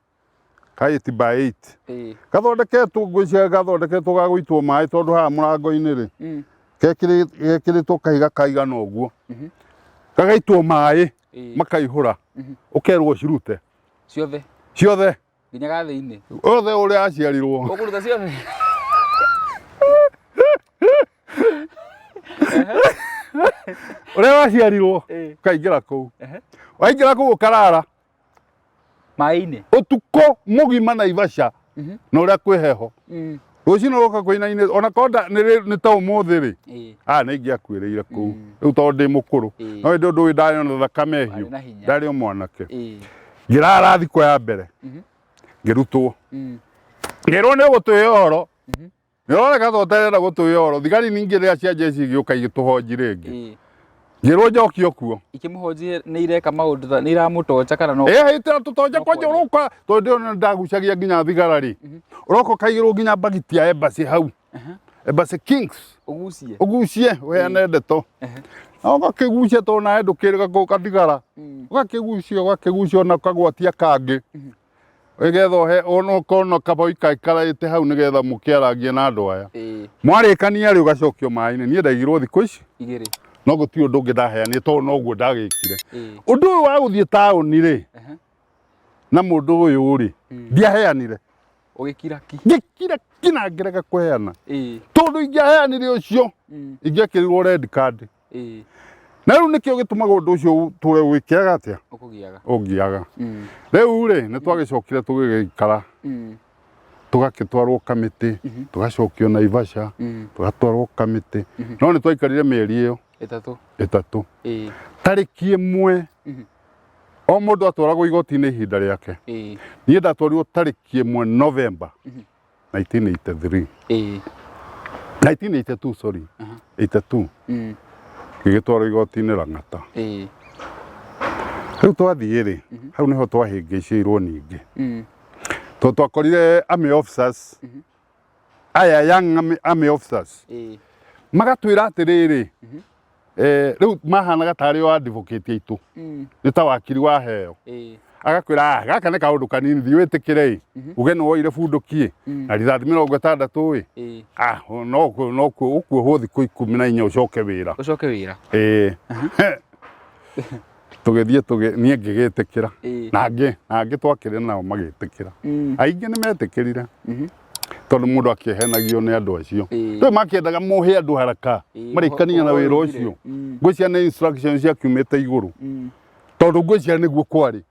ka 8 by 8.
Ĩĩ.
Gathondeketwo ngwĩciria gathondeketwo ga gũitwo maĩ tondũ haha mũrango-inĩ rĩ, gekĩrĩtwo kahiga kaigana ũguo. Gagaitwo maĩ makaihũra, ũkerwo ũcirute.
Ciothe.
Ciothe.
Nginya ga thĩinĩ.
Othe ũrĩa aciarirwo.
Ũkũruta ciothe.
Ũrĩa waciarirwo ũkaingĩra kũu. Waingĩra kũu ũkarara.
Maĩ-inĩ.
Ũtukũ mũgima Naivasha na ũrĩa kwĩ heho. Rũcinĩ ũroka kũinainĩ ona korwo nĩ ta ũmũthĩ rĩ. Ah, nĩ ingĩakuĩrĩire kũu. Rĩu tondũ ndĩ mũkũrũ. No hĩndĩ ũndũ ũyũ ndarĩ na thakame hiũ.
Warĩ na hinya.
Ndarĩ o mwanake. Ngĩrara thikũ ya mbere. Ngĩrutwo. Ngĩrwo nĩ ũgũtũhe ũhoro. Nĩ ũroneka ta ũtarenda gũtũhe ũhoro. Thigari ningĩ rĩrĩa cia jeshi igĩũka igĩtũhonji rĩngĩ. Ngĩrwo njokio kuo.
Ikĩmũhonjia nĩ ireka maũndũ ta nĩ iramũtocha kana no.
Ĩĩ hĩtĩra tũtonja kwanja ũroka tondũ ndĩrona ndagucagia nginya thigara rĩ. Ũroka ũkaigĩrwo nginya mbagiti ya Embassy hau. Embassy Kings.
Ũgucie.
Ũgucie ũheane ndeto. Na ũgakĩgucia tondũ nawe ndũkĩrĩga kathigara. Ũgakĩgucia ũgakĩgucia ona ũkagwatia kangĩ. Nĩgetha ũhe ona ũkona kaboi kaikarĩte hau nĩgetha mũkĩarangie na andũ aya. Mwarĩkania rĩ ũgacokio maĩ-inĩ. Niĩ ndaigirwo thikũ ici
Igĩrĩ.
No gũtirĩ ũndũ ũngĩ ndaheanire tondũ noguo ndagĩkire. Ũndũ ũyũ wa gũthiĩ taũni rĩ na mũndũ ũyũ rĩ ndiaheanire.
Ũgĩkira ki.
Ngĩkira ki na ngĩrega kũheana. Tondũ ingĩaheanire ũcio ingĩekĩrirwo red card. Na rĩu nĩkĩo gĩtũmaga ũndũ ũcio ũtũre wĩkĩaga atĩa?
Ũkũgiaga.
Ũngiaga. Rĩu rĩ nĩ twagĩcokire tũgĩgĩikara tũgakĩtwarwo Kamĩtĩ, tũgacokio Naivasha, tũgatwarwo Kamĩtĩ. No nĩ twaikarire mĩeri ĩyo
Ĩtatũ.
Ĩtatũ. Tarĩki 1 O mũndũ atwaragwo igoti-inĩ ihinda rĩake. Niĩ ndatwarirwo tarĩki 1 November 1983. 1982, sorry, 82. Ngĩgĩtwarwo igoti-inĩ Lang'ata. Rĩu twathiĩ rĩ, hau nĩho twahĩngĩcĩirwo ningĩ, tondũ twakorire army officers aya, young army officers, magatwĩra atĩrĩrĩ, rĩu mahanaga tarĩ o advocate aitũ. Nĩ ta wakiri waheo, agakwĩra, "Ah, gaka nĩ kaũndũ kanini, thiĩ wĩtĩkĩre ĩ, uge nĩ woire bunduki ĩ na rithathi 60 ĩ, ah, no ũkuohwo thikũ 14 ũcoke wĩra."
Ũcoke wĩra.
Ĩĩ, tũgĩthiĩ niĩ ngĩgĩtĩkĩra, na angĩ twakĩrĩ nao magĩtĩkĩra. Aingĩ nĩ metĩkĩrire, tondũ mũndũ akĩehenagio nĩ andũ acio. Rĩu makĩendaga mohe andũ haraka marĩkania na
ũhoro
wĩra
ũthire.
ũcio. Ngwĩciria nĩ instructions ciakiumĩte igũrũ, tondũ ngwĩciria nĩguo kwarĩ,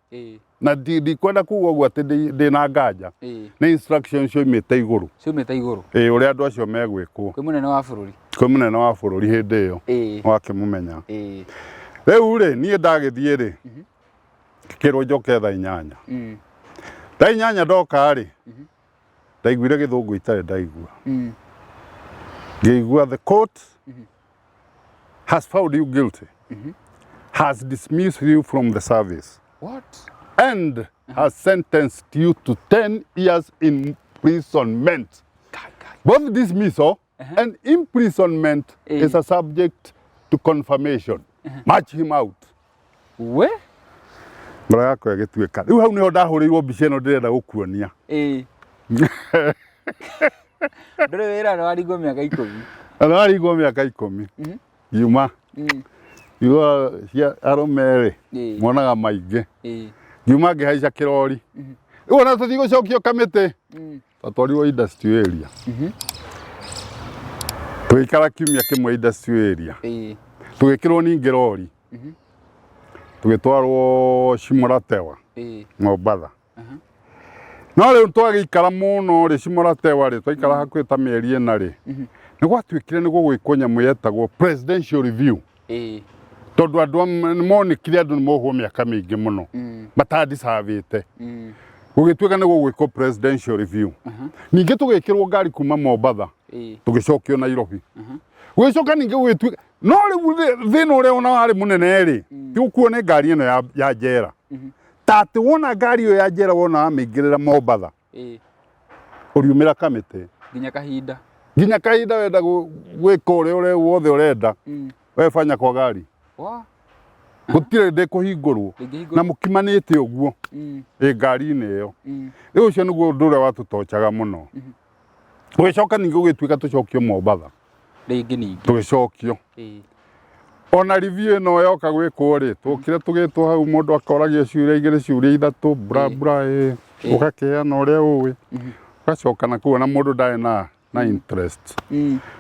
na ndikwenda kuga ũguo atĩ ndĩ na nganja. Nĩ instructions cioimĩte igũrũ.
Ciumĩte igũrũ.
Ĩĩ, ũrĩa andũ acio megwĩkwo.
Kwĩ mũnene wa bũrũri.
Kwĩ mũnene wa bũrũri hĩndĩ ĩyo. Wakĩmũmenya. Rĩu rĩ, niĩ ndagĩthiĩ rĩ, ngĩkĩrwo njoke thaa 8. Thaa 8 ndoka rĩ, ndaiguire gĩthũngũ itarĩ ndaigua. Ngĩigua, "The court has found you guilty, has dismissed you from the service
What?
and has sentenced you to 10 years imprisonment.
God, God.
Both dismissal and imprisonment is a subject to confirmation. March him out."
We?
Ngoro yakwa ĩgĩtuĩka. Rĩu hau nĩho ndahũrĩirwo mbica ĩno ndĩrenda gũkuonia.
Ndũrĩ wĩra na waringwo mĩaka 10.
Na ndaringwo mĩaka 10. Ngiuma. Ngiuga cia arũme rĩ, monaga maingĩ. Ngiuma ngĩhaica kĩrori. Rĩu ona tũthiĩ gũcokio kamĩtĩ. Twatwarirwo industrial area. Tũgĩikara kiumia kĩmwe industrial area. Tũgĩkĩrwo ningĩ rori. Tũgĩtwarwo Shimo la Tewa, Mombatha. No rĩu twagĩikara mũno rĩ, Shimo la Tewa rĩ, twaikara hakuhĩ ta mĩeri 4 rĩ, nĩ gwatuĩkire nĩ gũgwĩkwo nyamũ yetagwo presidential review. Tondũ andũ nĩ monekire andũ nĩ mohwo mĩaka mĩingĩ mũno matandicabĩte. Gũgĩtuĩka nĩ gũgwĩkwo presidential review. Ningĩ tũgĩkĩrwo ngari kuma Mombatha, tũgĩcokio Nairobi. Gũgĩcoka ningĩ gũgĩtuĩka, no rĩu thĩna ũrĩa ona warĩ mũnene rĩ, ti gũkuo nĩ ngari ĩno ya njera. Ta atĩ wona ngari ĩyo ya njera, wona wamĩingĩrĩra Mombatha, ũriumĩra kamĩtĩ.
Nginya kahinda.
Nginya kahinda wenda gwĩka ũrĩa wothe ũrenda, we fanya kwa gari.
Wa?
Gũtirĩ ndĩ kũhingũrwo.
Ndĩngĩhingũrwo.
Na mũkimanĩte ũguo ĩ ngari-inĩ ĩyo. Rĩu ũcio nĩguo ũndũ ũrĩa watũtochaga mũno. Gũgĩcoka ningĩ gũgĩtuĩka tũcokio Mombatha.
Rĩngĩ ningĩ.
Tũgĩcokio. Ona review ĩno yoka gwĩkwo rĩ, twokire tũgĩtwo hau, mũndũ akoragia ciũria igĩrĩ, ciũria ithatũ, bra bra, ĩ, ũgakĩheana ũrĩa ũĩ, ũgacoka na kũu, ona mũndũ ndarĩ na interest.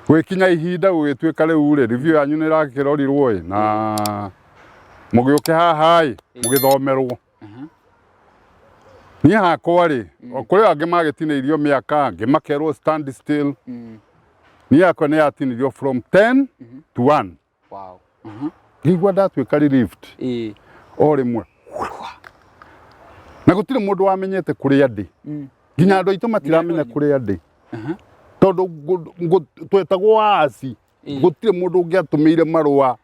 Gũgĩkinya ihinda gũgĩtuĩka rĩu rĩ, review yanyu nĩ ĩrakĩrorirwo ĩ, na mũgĩũke haha ĩ, mũgĩthomerwo. Niĩ hakwa rĩ, kũrĩ angĩ magĩtinĩirio mĩaka, angĩ makerwo stand still. Niĩ yakwa nĩ yatinirio from 10 to 1. Ngĩigua ndatuĩka relieved o rĩmwe, na gũtirĩ mũndũ wamenyete kũrĩa ndĩ. Nginya andũ aitũ matiramenya
anyu.
kũrĩa ndĩ, tondũ twetagwo waasi. Gũtirĩ mũndũ ũngĩatũmĩire marũa,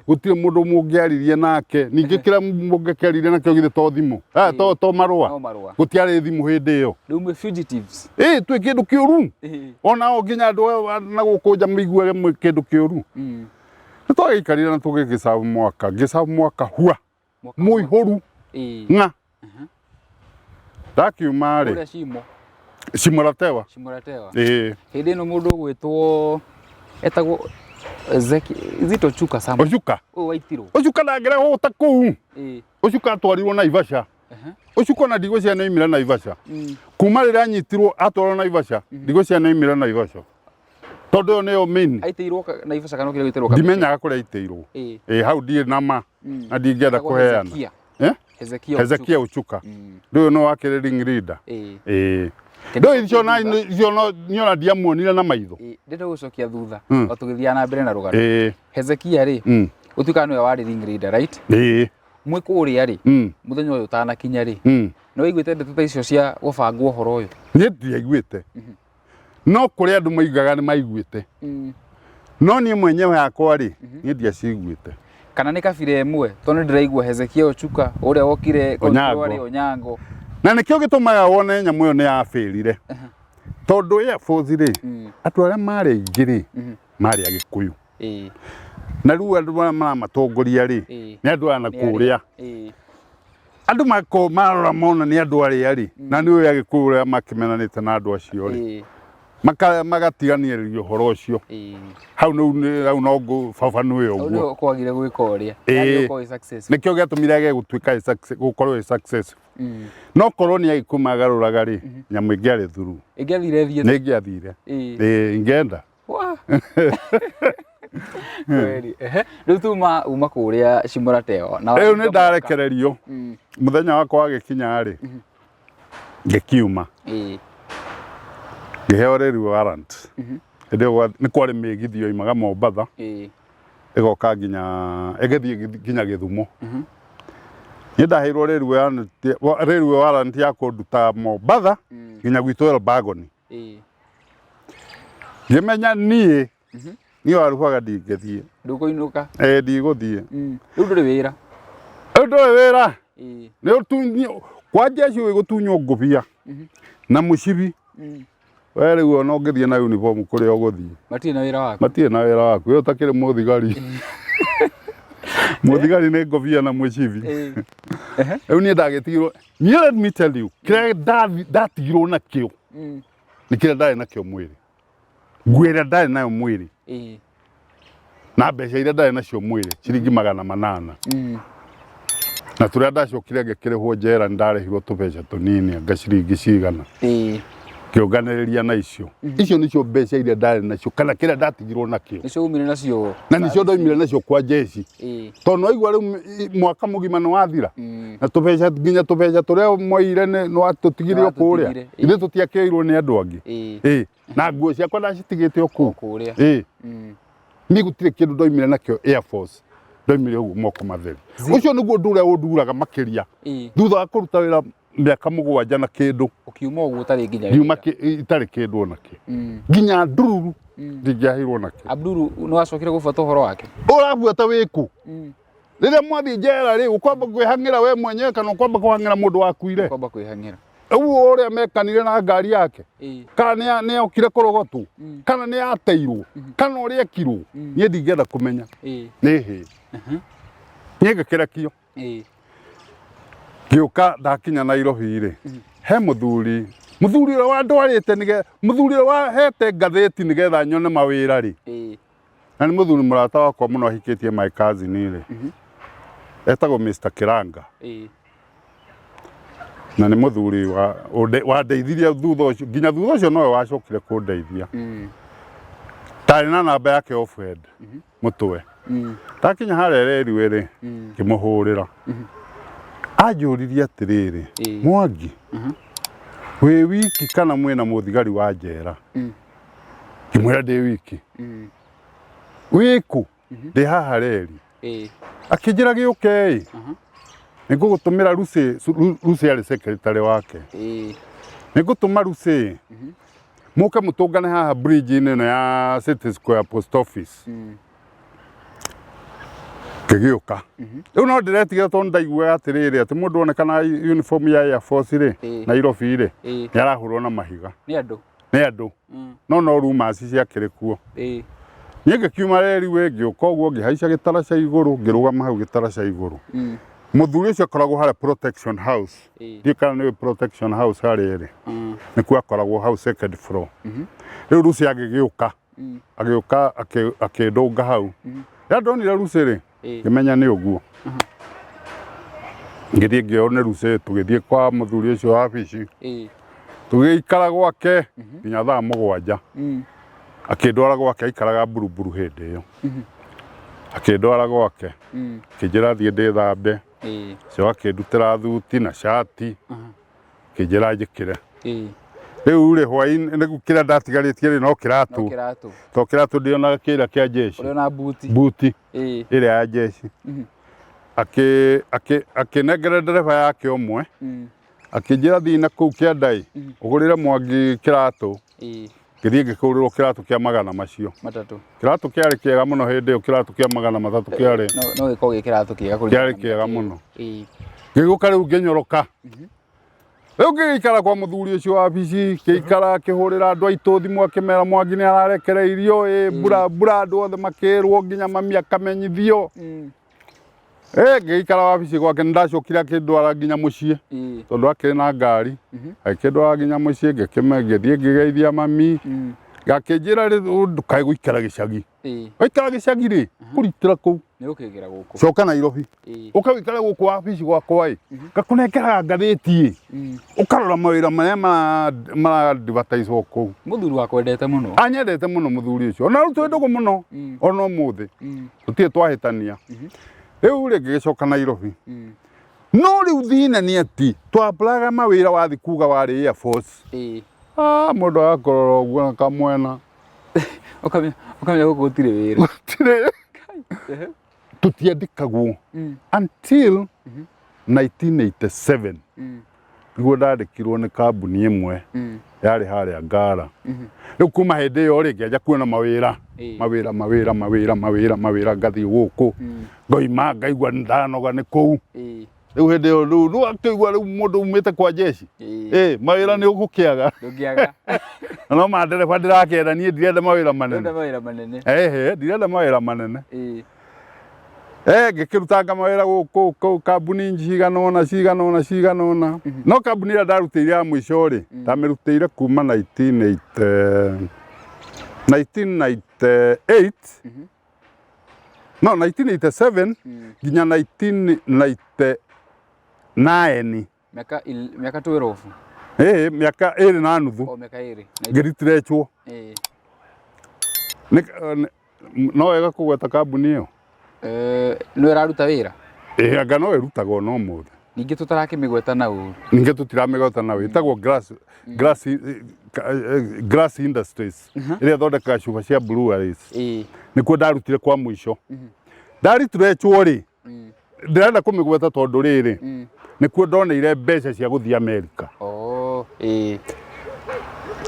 gũtirĩ mũndũ mũngĩaririe nake. Ningĩ kĩrĩa mũngĩkĩaririe nakĩo githĩ to thimũ? Eh, to marũa.
No marũa.
Gũtiarĩ thimũ hĩndĩ ĩyo.
Rĩu mwĩ fugitives.
Ĩ, twĩ kĩndũ kĩũru. Ona o nginya andũ aya na gũkũ nja maiguage mwĩ kĩndũ kĩũru. Nĩ twagĩikarire na tũgĩgĩcabu mwaka, ngĩcabu mwaka hua.
Mwaka.
Mũihũru. Ng'a ndakiuma rĩ.
Kũrĩa Shimo.
Shimo la Tewa.
Shimo la Tewa.
Ĩĩ.
Hĩndĩ ĩno mũndũ ũgwĩtwo etagwo Zeki Zito Chuka Sam.
Ocuka.
Ũyũ waitirwo.
Ocuka ndangĩrehwo ta kũu. Ocuka atwarirwo Naivasha. Ocuka ona ndigwĩciria nĩ oimire Naivasha. Kuma rĩrĩa anyitirwo atwarwo Naivasha, ndigwĩciria nĩ oimire Naivasha, tondũ ĩyo nĩyo main.
Aitĩirwo Naivasha kana okire gũitĩrwo Kamĩtĩ?
Ndimenyaga kũrĩa aitĩirwo. Ĩ hau ndirĩ na ma na ndingĩenda
Etagwo
kũheana.
Hezekia.
Eh?
Hezekia.
Hezekia Ochuka. Ndũyũ no wakĩrĩ ring leader. Ĩĩ.
Kĩndũ
Ndũyũ icio na icio no niĩ ona ndiamuonire na maitho.
Ndĩrenda gũcokia thutha o tũgĩthiaga na mbere na rũgano.
Ĩĩ.
Hezekia rĩ, ũtuĩkaga nĩwe warĩ ring leader, right?
Ĩĩ.
Mwĩ kũrĩa rĩ, mũthenya ũyũ ũtanakinya rĩ, nĩ waiguĩte ndeto ta icio cia gũbangwo ũhoro ũyũ?
Niĩ ndiaiguĩte, no kũrĩ andũ moigaga nĩ maiguĩte, no niĩ mwenyewe hakwa rĩ, niĩ ndiaciguĩte.
Kana nĩ kabira ĩmwe? Tondũ nĩ ndĩraigua Hezekia Ochuka ũrĩa wokire
Onyango.
arĩ Onyango.
Na nĩkĩo gĩtũmaga wone nyamũ ĩyo nĩ yabĩrire, tondũ Air Force rĩ, andũ arĩa marĩ aingĩ rĩ, marĩ Agĩkũyũ. Na rĩu andũ arĩa maramatongoria rĩ, nĩ andũ aya na
Nĩ arĩa.
kũrĩa. Andũ mako marora mona nĩ andũ arĩa rĩ, na nĩ ũyũ Agĩkũyũ ũrĩa makĩmenanĩte na andũ acio rĩ, magatiganĩria ũhoro ũcio. Hau hau no baba nĩwe
Hau
ũguo.
nĩho kwagire gwĩka ũrĩa. Yaani gũkorwo ĩ successful.
Nĩkĩo gĩatũmire age gũtuĩka gũkorwo ĩ successful. No korwo nĩ Agĩkũyũ magarũraga rĩ, nyamũ ĩngĩarĩ thuru.
Ĩngĩathire ĩthiĩte.
Nĩ ĩngĩathire. Ĩĩ, ingĩenda.
Wah. Kweli. Ehe. Rĩu tuma uma kũrĩa Shimo-la-Tewa. Na
Rĩu
wahinga
nĩ
mwaka.
ndarekererio. Mũthenya wakwa wagĩkinya rĩ, ngĩkiuma. Ngĩheo rĩu warrant. Hĩndĩ ĩyo nĩ kwarĩ mĩgithi yoimaga Mombatha ĩgoka nginya ĩgĩthiĩ nginya Gĩthumo. Niĩ ndaheirwo railway warrant ya kũnduta Mombatha nginya gwitũ Elbagon. Ngĩmenya niĩ niĩ Warubaga ndingĩthiĩ.
Ndũkũinũka.
Ĩĩ, ndigũthiĩ.
Rĩu ndũrĩ wĩra.
Rĩu ndũrĩ wĩra. Nĩ ũtunyio kwa jeshi wĩgũtunywo ngũbia na mũcibi. We rĩu ona ũngĩthiĩ na uniform kũrĩa ũgũthiĩ,
Matirĩ na wĩra waku.
Matirĩ na wĩra waku. We ũtakĩrĩ mũthigari. Mũthigari nĩ ngũbia na mũcibi. Rĩu niĩ ndagĩtigirwo, niĩ let me tell you, kĩrĩa ndatigirwo nakĩo nĩ kĩrĩa ndarĩ nakĩo mwĩrĩ, nguo ĩrĩa ndarĩ nayo mwĩrĩ na mbeca iria ndarĩ nacio mwĩrĩ, ciringi 800. Na tũrĩa ndacokire ngĩkĩrĩhwo njera, nĩ ndarĩhirwo tũbeca tũnini, anga ciringi cigana, ngĩũnganĩrĩria na icio. Icio nĩcio mbeca iria ndarĩ nacio kana kĩrĩa ndatigirwo nakĩo.
Nĩcio umire nacio.
Na nĩcio ndoimire nacio kwa jeshi, tondũ nĩwaigua rĩu mwaka mũgima nĩ wathira na tũbeca, nginya tũbeca tũrĩa mwaire nĩ watũtigire o kũrĩa.
Nĩwatũtigire, ĩĩ.
Ithuĩ tũtiakĩirwo nĩ andũ angĩ. Ĩĩ, na nguo ciakwa ndacitigĩte o kũu.
O kũrĩa.
Ĩĩ. Niĩ gũtirĩ kĩndũ ndoimire nakĩo Air Force, ndoimire ũguo moko matheri. Ũcio nĩguo ũndũ ũrĩa ũnduraga makĩria thutha wa kũruta wĩra mĩaka 7 na kĩndũ.
Ũkiuma ũguo ũtarĩ nginya
ngiuma
wĩra.
Itarĩ kĩndũ ona kĩ, nginya ndururu ndingĩaheirwo nakĩo.
Abduru nĩ wacokire gũbuata ũhoro wake?
Ũrabuata wĩkũ? Rĩrĩa mwathiĩ njera rĩ, ũkwamba kwĩhang'ĩra we mwenyewe kana ũkwamba kũhang'ĩra mũndũ wakuire?
Kwamba kwĩhang'ĩra.
Ũguo ũrĩa mekanire na ngari yake, kana nĩ okire kũrogotwo, kana nĩ ateirwo, kana ũrĩa ekirwo, niĩ ndingĩenda kũmenya. Nĩ hĩ niĩ ngĩkĩrekio. Ngĩũka ndakinya Nairobi rĩ, he mũthuri ũrĩa wandwarĩte nĩge mũthuri ũrĩa wahete ngathĩti nĩgetha nyone mawĩra rĩ, na nĩ mũthuri mũrata wakwa mũno, ahikĩtie my cousin rĩ, etagwo Mr. Kiranga. Na nĩ mũthuri wandeithirie thutha ũcio, nginya thutha ũcio nowe wacokire kũndeithia. Ndarĩ na namba yake off head mũtwe. Ndakinya harĩa reriwe rĩ, ngĩmũhũrĩra, anjũririe atĩrĩrĩ, "Mwangi, wĩ wiki kana mwĩna mũthigari wa njera?" Ngĩmwĩra ndĩ wiki. "Wĩkũ?" "Ndĩ haha reri." Akĩnjĩra, "Gĩũke ĩ, nĩngũgũtũmĩra Lucy." Lucy arĩ secretary wake. "Nĩngũtũma Lucy, mũke mũtũngane haha bridge-inĩ ĩno ya City Square Post Office." Ngĩgĩũka. Rĩu no ndĩretigĩra, tondũ ndaiguaga atĩrĩrĩ, atĩ mũndũ oneka na uniform ya Air Force rĩ, Nairobi rĩ, nĩ arahũrwo na mahiga.
Nĩ andũ.
Nĩ andũ. No rumours ciakĩrĩ kuo. Niĩ ngĩkiuma reri wĩ, ngĩũka ũguo, ngĩhaica gĩtaraca igũrũ, ngĩrũgama hau gĩtaraca igũrũ. Mũthuri ũcio akoragwo harĩa Protection House. Ndiũĩ kana nĩ Protection House harĩa ĩrĩ. Nĩkuo akoragwo hau second floor. Rĩu Lucy agĩgĩũka, agĩũka akĩndũnga hau. Rĩrĩa ndonire Lucy rĩ, ngĩmenya nĩ ũguo. Ngĩthiĩ ngĩona nĩ Lucy, tũgĩthiĩ kwa mũthuri ũcio wa wabici. Tũgĩikara gwake nginya thaa 7. Akĩndwara gwake, aikaraga Buruburu hĩndĩ ĩyo. Akĩndwara gwake, akĩnjĩra thiĩ ndĩthambe. Ũcio akĩndutĩra thuti na cati, akĩnjĩra njĩkĩre. Rĩu rĩ, hwaĩ-inĩ rĩu kĩrĩa ndatigarĩtie rĩ, no
No
kĩratũ.
kĩratũ.
To kĩratũ ndĩonaga kĩrĩa kĩa jeshi.
Ũrĩ ona buti.
Buti ĩrĩa ya jeshi. Akĩnengera ndereba yake ũmwe, akĩnjĩra thiĩ na kũu kĩanda-ĩ, ũgũrĩre Mwangi kĩratũ. Ngĩthiĩ ngĩkũrĩrwo kĩratũ kĩa magana macio.
Matatũ.
Kĩratũ kĩarĩ kĩega mũno hĩndĩ ĩyo, kĩratũ kĩa 300 kĩarĩ
No gĩkorwo gĩ kĩratũ kĩega kũringana
kĩarĩ
na
kĩega
mĩaka ĩyo.
Mũno. Ngĩgĩũka rĩu ngĩnyoroka. Rĩu ngĩgĩikara kwa mũthuri ũcio wa wabici, ngĩikara akĩhũrĩra andũ aitũ thimũ akĩmera Mwangi nĩ ararekereirio ĩ mbura mbura, andũ othe makĩrwo nginya mami akamenyithio. Ngĩgĩikara wabici gwake, nĩ ndacokire akĩndwara nginya mũciĩ tondũ akĩrĩ na ngari, agĩkĩndwara nginya mũciĩ, ngĩthiĩ ngĩgeithia mami. Gakĩnjĩra rĩu ndũkae gũikara gĩcagi. Waikara gĩcagi rĩ, kũritĩra kũu.
Nĩ ũkĩgĩra gũkũ.
Coka Nairobi. Ũka wĩikare gũkũ wabici gwakwa ĩ, ngakũnengeraga ngathĩti ĩ, ũkarora mawĩra marĩa mara advertise kũu.
Mũthuri wakwendete mũno.
Anyendete mũno mũthuri ũcio, ona rĩu twĩ ndũgũ mũno, ona ũmũthĩ tũtirĩ twahĩtania. Rĩu rĩ, ngĩgĩcoka Nairobi. No rĩu thĩna nĩ atĩ twambaraga mawĩra wathiĩ kuga warĩ Air Force. Ah, mũndũ agakũrora ũguo na kamwena.
Ũkamenya gũkũ gũtirĩ wĩra.
Gũtirĩ. Tũtiandĩkagwo until 1987 nĩguo ndandĩkirwo nĩ kambuni ĩmwe yarĩ harĩa Ngara. Rĩu kuma hĩndĩ ĩyo rĩ, ngĩanjia kuona mawĩra, mawĩra mawĩra mawĩra mawĩra mawĩra, ngathiĩ gũkũ, ngoima ngaigua nĩ ndanoga nĩ kũu. Rĩu hĩndĩ ĩyo rĩu akĩigua rĩu mũndũ umĩte kwa jeshi, mawĩra nĩ ũgũkĩaga.
Ndũngĩaga.
Na no mandereba ndĩrakĩenda, niĩ ndirenda mawĩra manene.
Ndũrenda mawĩra manene.
Ehe, ndirenda mawĩra manene. Ngĩkĩrutanga mawĩra gũkũ kũu kambuni cigana ũna cigana ũna cigana ũna, no kambuni ĩrĩa ndarutĩire ya mũico rĩ, ndamĩrutĩire kuma 1980, 1998, no 1987 nginya 1999.
Mĩaka 12.
Ĩĩ, mĩaka 2.5.
O mĩaka 2.
Ngĩritirechwo. No wega kũgweta kambuni ĩyo?
No ĩraruta wĩra?
Ĩĩ, anga no ĩrutagwo no mũthĩ.
Ningĩ tũtarakĩmĩgweta na ũru.
Ningĩ tũtiramĩgweta na ũru. Ĩtagwo Glass Industries, ĩrĩa ĩthondekaga cuba cia breweries. Nĩkuo ndarutire kwa mũico. Ndaritirechwo rĩ, ndĩrenda kũmĩgweta tondũ rĩrĩ, nĩkuo ndoneire mbeca cia gũthiĩ Amerika.
Oh, ĩĩ.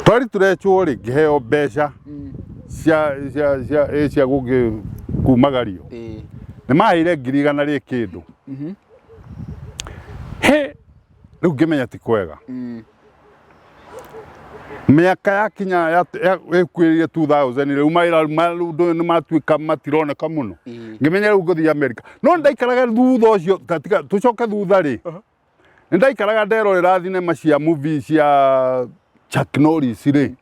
Twaritirechwo rĩ, ngĩheo mbeca cia gũkĩ kumagario. Nĩ maheire 100,000 rĩ kĩndũ. He, rĩu ngĩmenya ti kwega. Mĩaka yakinya ĩkuĩrĩire 2000, rĩu mawĩra nĩ matuĩka matironeka mũno. Ngĩmenya rĩu ngũthiĩ Amerika. No ndaikaraga thutha ũcio, tiga tũcoke thutha rĩ, nĩ ndaikaraga nderorera thinema cia movie cia Chuck Norris rĩ,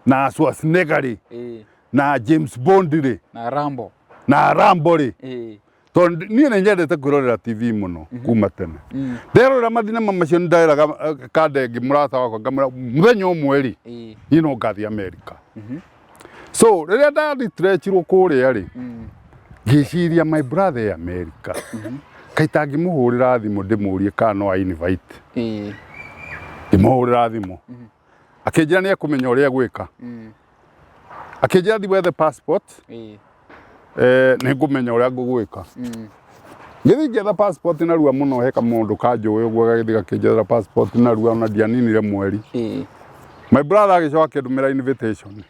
na Schwarzenegger rĩ, na James Bond rĩ,
na Rambo.
Na Rambo rĩ. Tondũ niĩ nĩ nyendete kwĩrorera TV mũno kuma tene. Nderorera mathinema macio, nĩ nderaga Kandenge mũrata wakwa, ngamwĩra mũthenya ũmwe rĩ, niĩ no ngathiĩ Amerika. So rĩrĩa ndaritrenchirwo kũrĩa rĩ, ngĩciria my brother e America, kaĩ tangĩmũhũrĩra thimũ ndĩmũrie kana no a invite. Ngĩmũhũrĩra thimũ, akĩnjĩra nĩ ekũmenya ũrĩa egwĩka. Akĩnjĩra thiĩ wethe passport, nĩ ngũmenya ũrĩa ngũgwĩka. Ngĩthiĩ ngĩetha passport narua mũno, he kamũndũ kanjũĩ ũguo gagĩthiĩ gakĩnjethera passport narua, ona ndianinire mweri. My brother agĩcoka akĩndũmĩra invitation.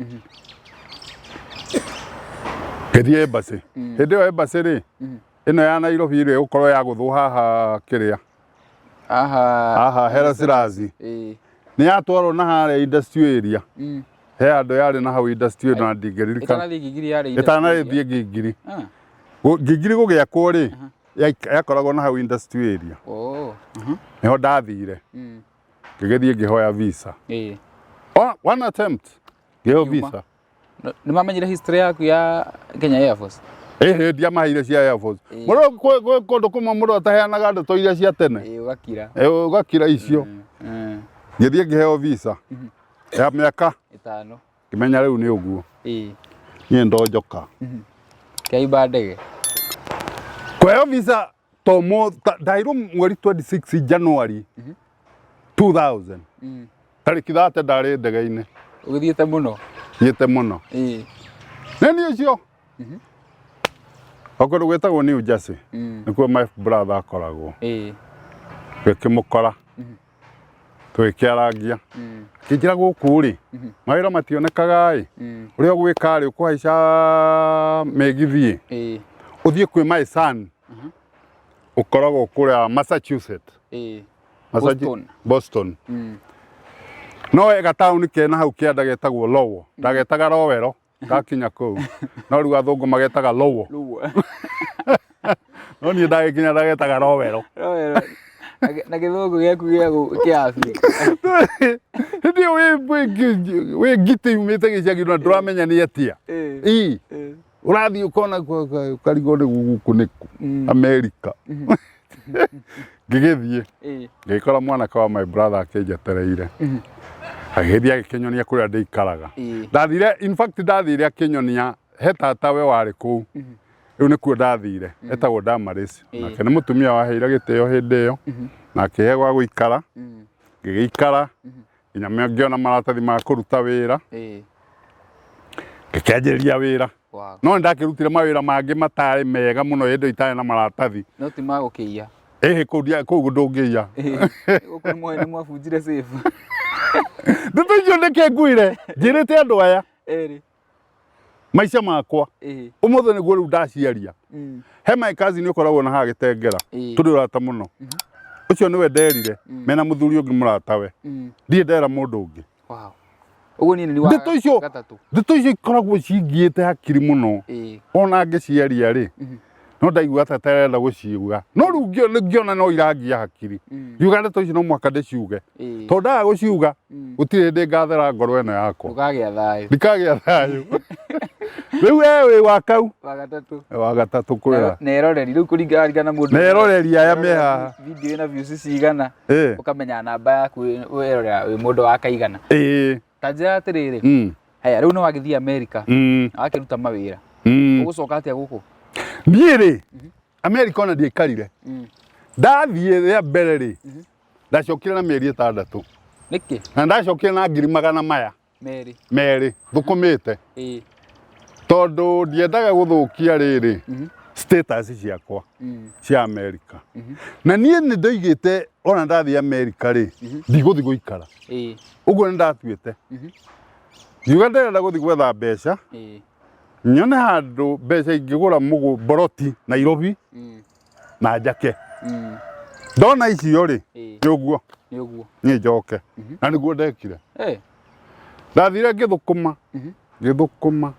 Ngĩthiĩ embassy. Hĩndĩ ĩyo embassy rĩ, ĩno ya Nairobi rĩ, ĩgũkorwo ya gũthwo haha kĩrĩa
Aha.
Haha Haile Selassie. Nĩ yatwarwo na harĩa industrial area. He handũ yarĩ na hau industrial na ndingĩririkana.
Ĩtanathiĩ Gigiri yarĩ.
Ĩtanathiĩ Gigiri. Gigiri gũgĩakwo rĩ, yakoragwo na hau industrial area.
Oh.
Nĩho ndathire. Ngĩgĩthiĩ ngĩhoya visa. Oh, one attempt ngĩheo
Yuma.
visa.
Nĩ mamenyire history yaku ya Kenya Air Force?
Ĩhĩ, ndiamaheire cia Air Force. Mũndũ kwĩ kũndũ kũmwe mũndũ ataheanaga ndeto iria cia tene.
Ĩĩ, ũgakira.
Ĩ, ũgakira icio. Ngĩthiĩ ngĩheo visa ya mĩaka
5.
Ngĩmenya rĩu nĩ ũguo. Niĩ ndonjoka.
Kĩaimba ndege.
Kũheo visa to ndaheirwo mweri 26 January 2000. Tarĩki 30 ndarĩ ndege-inĩ.
Ũgĩthiĩte mũno.
Thiĩte mũno. Nĩ niĩ ũcio. Okorwo gwĩtagwo New Jersey, nĩkuo my brother akoragwo. Ngĩkĩmũkora, tũgĩkĩarangia, akĩnjĩra gũkũ rĩ, mawĩra mationekaga ĩ, ũrĩa ũgwĩka rĩ, ũkũhaica mĩgithi ĩ, ũthiĩ kwĩ my son ũkoragwo kũrĩa Massachusetts.
Boston.
Boston. No he gataũni kena hau kĩanda getagwo Lowell. Ndagetaga Lowell ngakinya kũu. No rĩu athũngũ magetaga Lowell.
Lowell.
No niĩ ndagĩkinya ndagetaga Lowell.
Lowell. Na gĩthũngũ gĩaku gĩa kĩa Afrika.
Hĩndĩ ĩyo wĩ ngitĩ yumĩte gĩcagi na ndũramenya nĩ atĩa. Ii. Ũrathiĩ ũkona ũkarigwo nĩ gũkũ nĩkũ. Amerika. Ngĩgĩthiĩ. Ngĩgĩkora mwanake wa my brother akĩnjetereire. Agĩgĩthiĩ agĩkĩnyonia kũrĩa ndĩikaraga. Ndathire, in fact ndathire akĩnyonia he tatawe warĩ kũu. Rĩu nĩkuo ndathire, etagwo Damaris. Nake nĩ mũtumia waheire gĩtĩo hĩndĩ ĩyo, na akĩhe gwa gũikara, ngĩgĩikara nginya ngĩona maratathi ma kũruta wĩra, ngĩkĩanjĩrĩria wĩra.
Wow.
No nĩndakĩrutire mawĩra mangĩ matarĩ mega mũno hĩndĩ ĩyo itarĩ na maratathi.
No ti ma gũkĩiya.
Ĩhĩ kũu kũu ndũngĩiya.
Gũkũ nĩ mwabunjire safe.
Ndeto icio nĩkĩ nguire njĩrĩte andũ aya.
Ĩrĩ.
Maica makwa. Ũmũthĩ nĩguo rĩu ndaciaria. He my cousin ũkoragwo na haha Gĩtengera. Tũrĩ ũrata mũno. Ũcio nĩwe nderire mena mũthuri ũngĩ mũratawe. Ndirĩ ndera mũndũ ũngĩ.
Wow. Ũguo niĩ nĩ wa
Ndeto icio
gatatũ.
Ndeto icio ikoragwo cingiĩte hakiri mũno. Ona ngĩciaria rĩ, no ndaigua ta itarenda gũciuga. No rĩu ngĩona no irangia hakiri. Ngiuga ndeto icio no mũhaka ndĩciuge. Tondũ ndaga gũciuga, gũtirĩ hĩndĩ ngathera ngoro ĩno yakwa.
Ndũkagĩa thayũ.
Ndikagĩa thayũ. Rĩu we wĩ wa kau.
Wa gatatũ.
Wa gatatũ kwĩra.
Na eroreri rĩu kũringana na mũndũ.
Na eroreri aya me haha.
Video ĩna views cigana. Ũkamenya namba yaku werorera wĩ mũndũ wa kaigana. Ta njĩra atĩrĩrĩ. Haya rĩu nĩ wagĩthiĩ America. Na wakĩruta mawĩra. Ũgũcoka atĩa gũkũ?
Niĩ rĩ, America ona ndiaikarire. Ndathiĩ rĩa mbere rĩ, ndacokire na mĩeri 6.
Nĩkĩ?
Na ndacokire na ngiri magana maya.
Merĩ.
Merĩ, thũkũmĩte. Tondũ ndiendaga gũthũkia rĩrĩ status ciakwa cia America. Na niĩ nĩ ndoigĩte ona ndathiĩ America rĩ, ndigũthiĩ gũikara. Ũguo nĩ ndatuĩte. Ngiuga ndĩrenda gũthiĩ gwetha mbeca, nyone handũ mbeca ingĩgũra mboroti Nairobi na njake. Ndona icio rĩ, nĩ ũguo.
Nĩ ũguo.
Niĩ njoke. Na nĩguo ndekire. Ndathire ngĩthũkũma, ngĩthũkũma,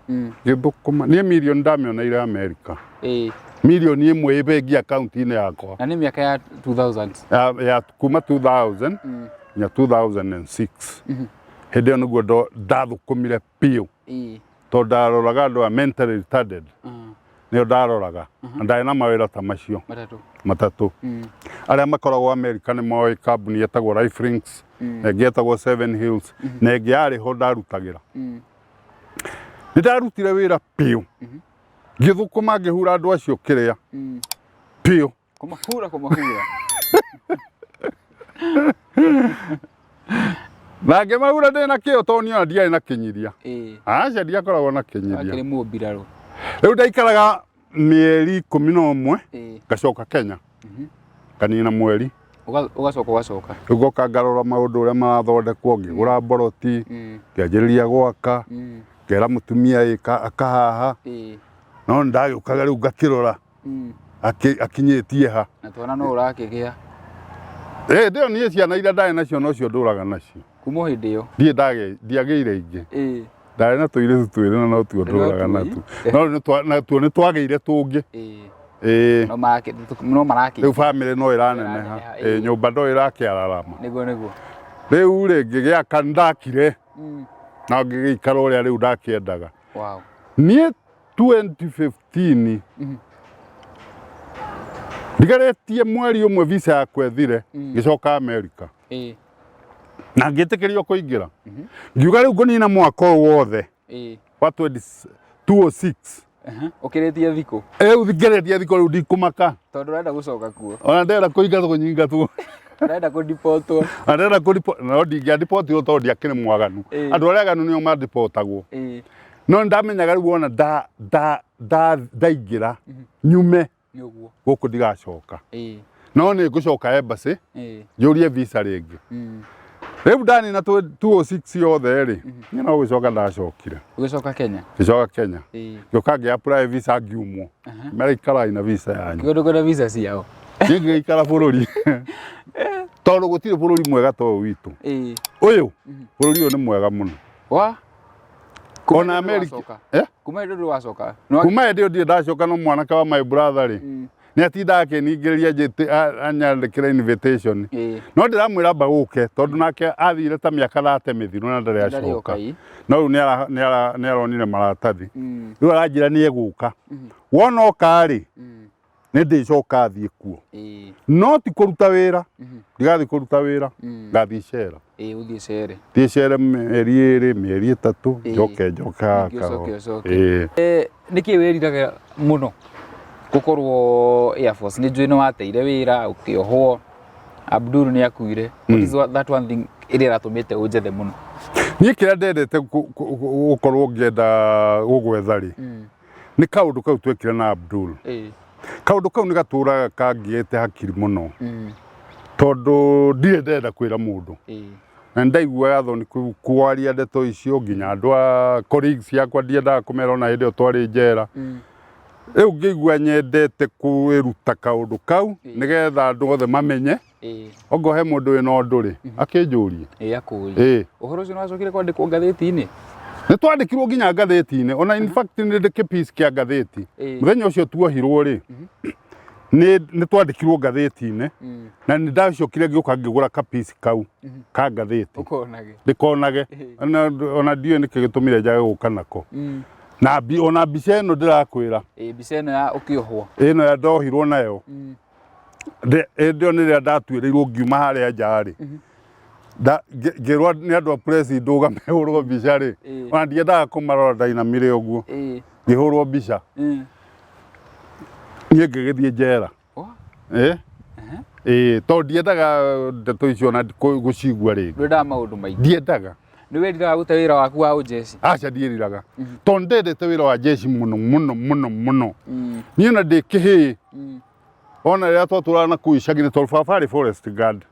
ngĩthũkũma. Niĩ mirioni ndamĩoneire America. Mirioni ĩmwe ĩ bengi akaunti-inĩ yakwa.
Na nĩ mĩaka ya 2000?
Ya kuma 2000 nginya 2006. Hĩndĩ ĩyo nĩguo ndathũkũmire biũ. Tondũ ndaroraga andũ a mentally retarded. Nĩo ndaroraga. Na ndarĩ na mawĩra ta macio. Matatũ. Arĩa makoragwo America nĩ moĩ kambuni ĩtagwo Life Links, na ĩngĩ ĩtagwo Seven Hills, na ĩngĩ yarĩ ho ndarutagĩra. Nĩ ndarutire wĩra biũ. Ngĩthũkũma ngĩhura andũ acio kĩrĩa. Biũ.
Kũmahura kũmahura.
Na ngĩmahura ndĩ na kĩo tondũ niĩ ona ndiarĩ na kĩnyiria. Aca ndiakoragwo na kĩnyiria.
Akĩrĩ mũmbirarũ.
Rĩu ndaikaraga mĩeri 11 ngacoka Kenya. Nganina mweri.
Ũgacoka ũgacoka.
Rĩu ngoka ngarora maũndũ ũrĩa marathondekwo, ngĩgũra mboroti, ngĩanjĩrĩria gwaka, ngera mũtumia ĩka akahaha. No nĩndagĩũkaga rĩu ngakĩrora akinyĩtie ha.
Na twana no ũrakĩgĩa.
Hĩndĩ ĩyo niĩ ciana iria ndarĩ nacio nocio ndũraga nacio.
Kuma o hĩndĩ ĩyo?
Ndiĩ ndiagĩire ingĩ. Ndarĩ na tũirĩtu twĩrĩ na no tuo ndũraga natuo. No rĩu natuo nĩ twagĩire tũngĩ.
No marakĩ.
Rĩu bamĩrĩ no ĩraneneha. Nyũmba no ĩrakĩararama.
Nĩguo nĩguo.
Rĩu rĩ ngĩgĩaka nĩndakire na ngĩgĩikara ũrĩa rĩu ndakĩendaga.
Wow.
Niĩ 2015 ndigarĩtie mweri ũmwe visa yakwa ĩthire, ngĩcoka America. Na ngĩtĩkĩrio kũingĩra. Ngiuga rĩu ngũnina mwaka ũyũ wothe wa 2006.
Ũkĩrĩtie thikũ.
Rĩu ngĩrĩtie thikũ rĩu ndikũmaka.
Tondũ ũrenda gũcoka kuo.
Ona ndĩrenda kũingatwo kũnyingatwo.
Ũrenda kũdipotwo.
Ona ndĩrenda kũdipo, no ndingĩadipotirwo tondũ ndiakĩrĩ mwaganu. Andũ arĩa aganu nĩo madipotagwo. No ndamenyaga rĩu wona ndaingĩra nyume
Nĩ ũguo.
gũkũ ndigacoka. No nĩ ngũcoka embassy njũrie visa rĩngĩ. Rĩu ndanina 206 yothe rĩ, niĩ no gũcoka ndacokire.
Ũgĩcoka Kenya?
Ngĩcoka Kenya. Ngĩũka ngĩ apply visa ngiumwo. Mera ikarai na visa yanyu.
Kĩũndũ kwenda visa ciao.
Niĩ ngĩgĩikara bũrũri. Tondũ gũtirĩ bũrũri mwega ta ũyũ witũ. Ũyũ bũrũri ũyũ nĩ mwega mũno.
Wa?
Ona America. Eh?
Kuma hĩndĩ ndũgacoka.
Kuma hĩndĩ ĩyo ndirĩ ndacoka no mwanake wa my brother rĩ. Nĩ atindaga akĩningĩrĩria anyandĩkĩre invitation. No ndĩramwĩra amba gũke tondũ nake athire ta mĩaka 30 mĩthiru na ndarĩ acoka. No rĩu nĩ aronire maratathi. Rĩu aranjĩra nĩ egũka. Wona oka rĩ, nĩ ndĩcoka thiĩ kuo. No ti kũruta wĩra. Ndigathiĩ kũruta wĩra, ngathiĩ cera.
Ũthiĩ cere.
Thiĩ cere mĩeri 2, mĩeri 3, njoke njoke haha.
Ũcoke ũcoke. Nĩkĩ wĩriraga mũno gũkorwo Air Force? Nĩ njũĩ nĩ wateire wĩra, ũkĩohwo, Abdul nĩ akuire. What is that one thing ĩrĩa ĩratũmĩte ũnjethe mũno?
Niĩ kĩrĩa ndendete gũkorwo ngĩenda gũgwetha rĩ, nĩ kaũndũ kau twekire na Abdul. Kaũndũ kau nĩ gatũraga kangĩete hakiri mũno. Tondũ ndirĩ ndenda kwĩra mũndũ. Na nĩ ndaiguaga thoni kwaria ndeto icio nginya andũ a colleagues ciakwa ndiendaga kũmera ona hĩndĩ ĩyo twarĩ njera. Rĩu ngĩigua nyendete kwĩruta kaũndũ kau nĩgetha andũ othe mamenye. Okorwo he mũndũ wĩna ũndũ rĩ, akĩnjũrie.
Akũrie. Ũhoro ũcio nĩ wacokire kwandĩkwo ngathĩti-inĩ?
Nĩ twandĩkirwo nginya ngathĩti-inĩ. Ona in fact nĩ ndĩ kĩ-piece kĩa ngathĩti. Mũthenya ũcio tuohirwo rĩ, nĩ twandĩkirwo ngathĩti-inĩ na nĩ ndacokire ngĩũka ngĩgũra ka-piece kau ka ngathĩti.
Ũkonage.
Ndĩkonage. Ona ndiũĩ nĩkĩ gĩtũmire njage gũka nako. Na ona mbica ĩno ndĩrakwĩra.
Mbica ĩno ya ũkĩohwo.
Ĩno ya ndohirwo nayo. Hĩndĩ ĩyo nĩ rĩrĩa ndatuĩrĩirwo ngiuma harĩa nja rĩ. Ngĩrwo nĩ andũ a press ndũgame hũrwo mbica rĩ. Ona ndiendaga kũmarora ndainamire ũguo. Ngĩhũrwo mbica. Niĩ ngĩgĩthiĩ njera. Tondũ ndiendaga ndeto icio ona gũcigua rĩngĩ.
Ndwendaga maũndũ maingĩ.
Ndiendaga.
Nĩ weriraga gũte wĩra waku wa ũnjeci?
Aca ndiĩriraga. Tondũ ndendete wĩra wa njeci mũno mũno mũno mũno. Niĩ ona ndĩ kĩhĩĩ. Ona rĩrĩa twatũraga na kũu icagi-inĩ tondũ baba arĩ forest guard.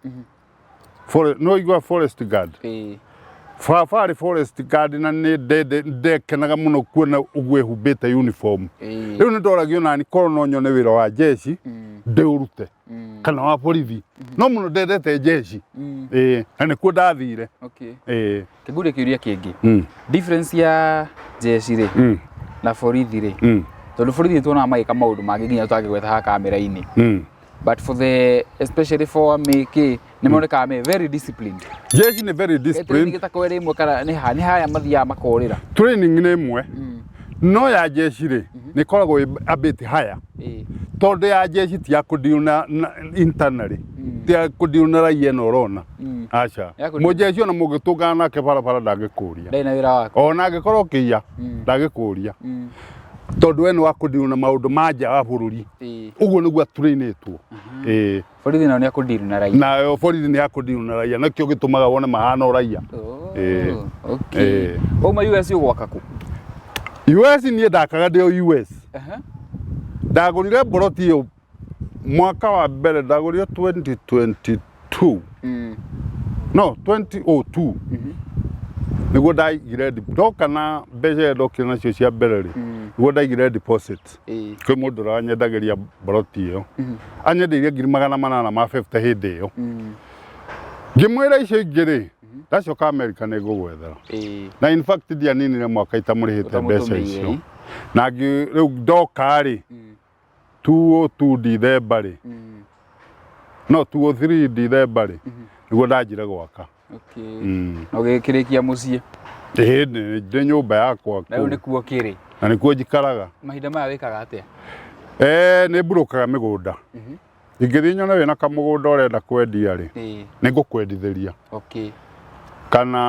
No igua forest guard. Baba arĩ forest guard na nĩ ndekenaga mũno kuona ũguo ehumbĩte uniform. Rĩu nĩ ndoragio nani korwo no nyone wĩra wa njeci ndĩũrute kana wa borithi. No mũno ndendete njeci. Na nĩkuo ndathire.
Kĩngũrie kĩũria kĩngĩ. Difference ya njeci rĩ na borithi rĩ, tondũ borithi nĩ tuonaga magĩka maũndũ mangĩ nginya tũtangĩgweta haha kamera-inĩ. But for the especially for mĩkĩ nĩ monekaga me very disciplined.
Jeshi nĩ very disciplined.
Training ta kwere ĩmwe kana nĩ ha nĩ haya mathiaga makorĩra.
Training nĩ ĩmwe. No ya jeshi rĩ nĩ ĩkoragwo ĩ a bit higher. Tondũ ya jeshi ti ya kũ-deal na internally. Ti ya kũ-deal na raia ĩno ũrona. Aca. Mũjeshi ona mũngĩtũngana nake barabara ndangĩkũria.
Ndarĩ na wĩra wake.
Ona angĩkorwo ũkĩiya ndangĩkũria. Tondũ we nĩ wa kũ-deal na maũndũ ma nja wa bũrũri. Ũguo nĩguo atũrainĩtwo.
Borithi nayo nĩ ya kũ-deal na raia.
Nayo borithi nĩ ya kũ-deal na raia nĩkĩo gĩtũmaga wone mahana o raia.
Wauma US ũgwaka kũ?
US niĩ ndakaga ndĩ o US. Ndagũrire mburoti ĩyo mwaka wa mbere ndagũrire 2022. No 2002. Nĩguo ndaigire ndoka na mbeca iria ndokire nacio cia mbere rĩ, nĩguo ndaigire deposit. Kwĩ mũndũ ũranyendagĩria mburoti ĩyo. Anyendeirie 850,000 hĩndĩ ĩyo. Ngĩmwĩra icio ingĩ rĩ, ndacoka America nĩ ngũgwethera. Na in fact ndianinire mwaka itamũrĩhĩte mbeca icio. Na rĩu ndoka rĩ, 202 December rĩ, no 203 December rĩ, nĩguo ndanjire gwaka.
Na ũgĩkĩrĩkia mũciĩ?
Ĩĩ, ndĩ nyũmba yakwa.
Na rĩu nĩkuo kĩrĩ?
Na nĩkuo njikaraga.
Mahinda maya wĩkaga atĩa?
Nĩ mburũkaga mĩgũnda. Ingĩthiĩ nyone wĩna kamũgũnda ũrenda kwendia rĩ, nĩ ngũkwendithĩria. Kana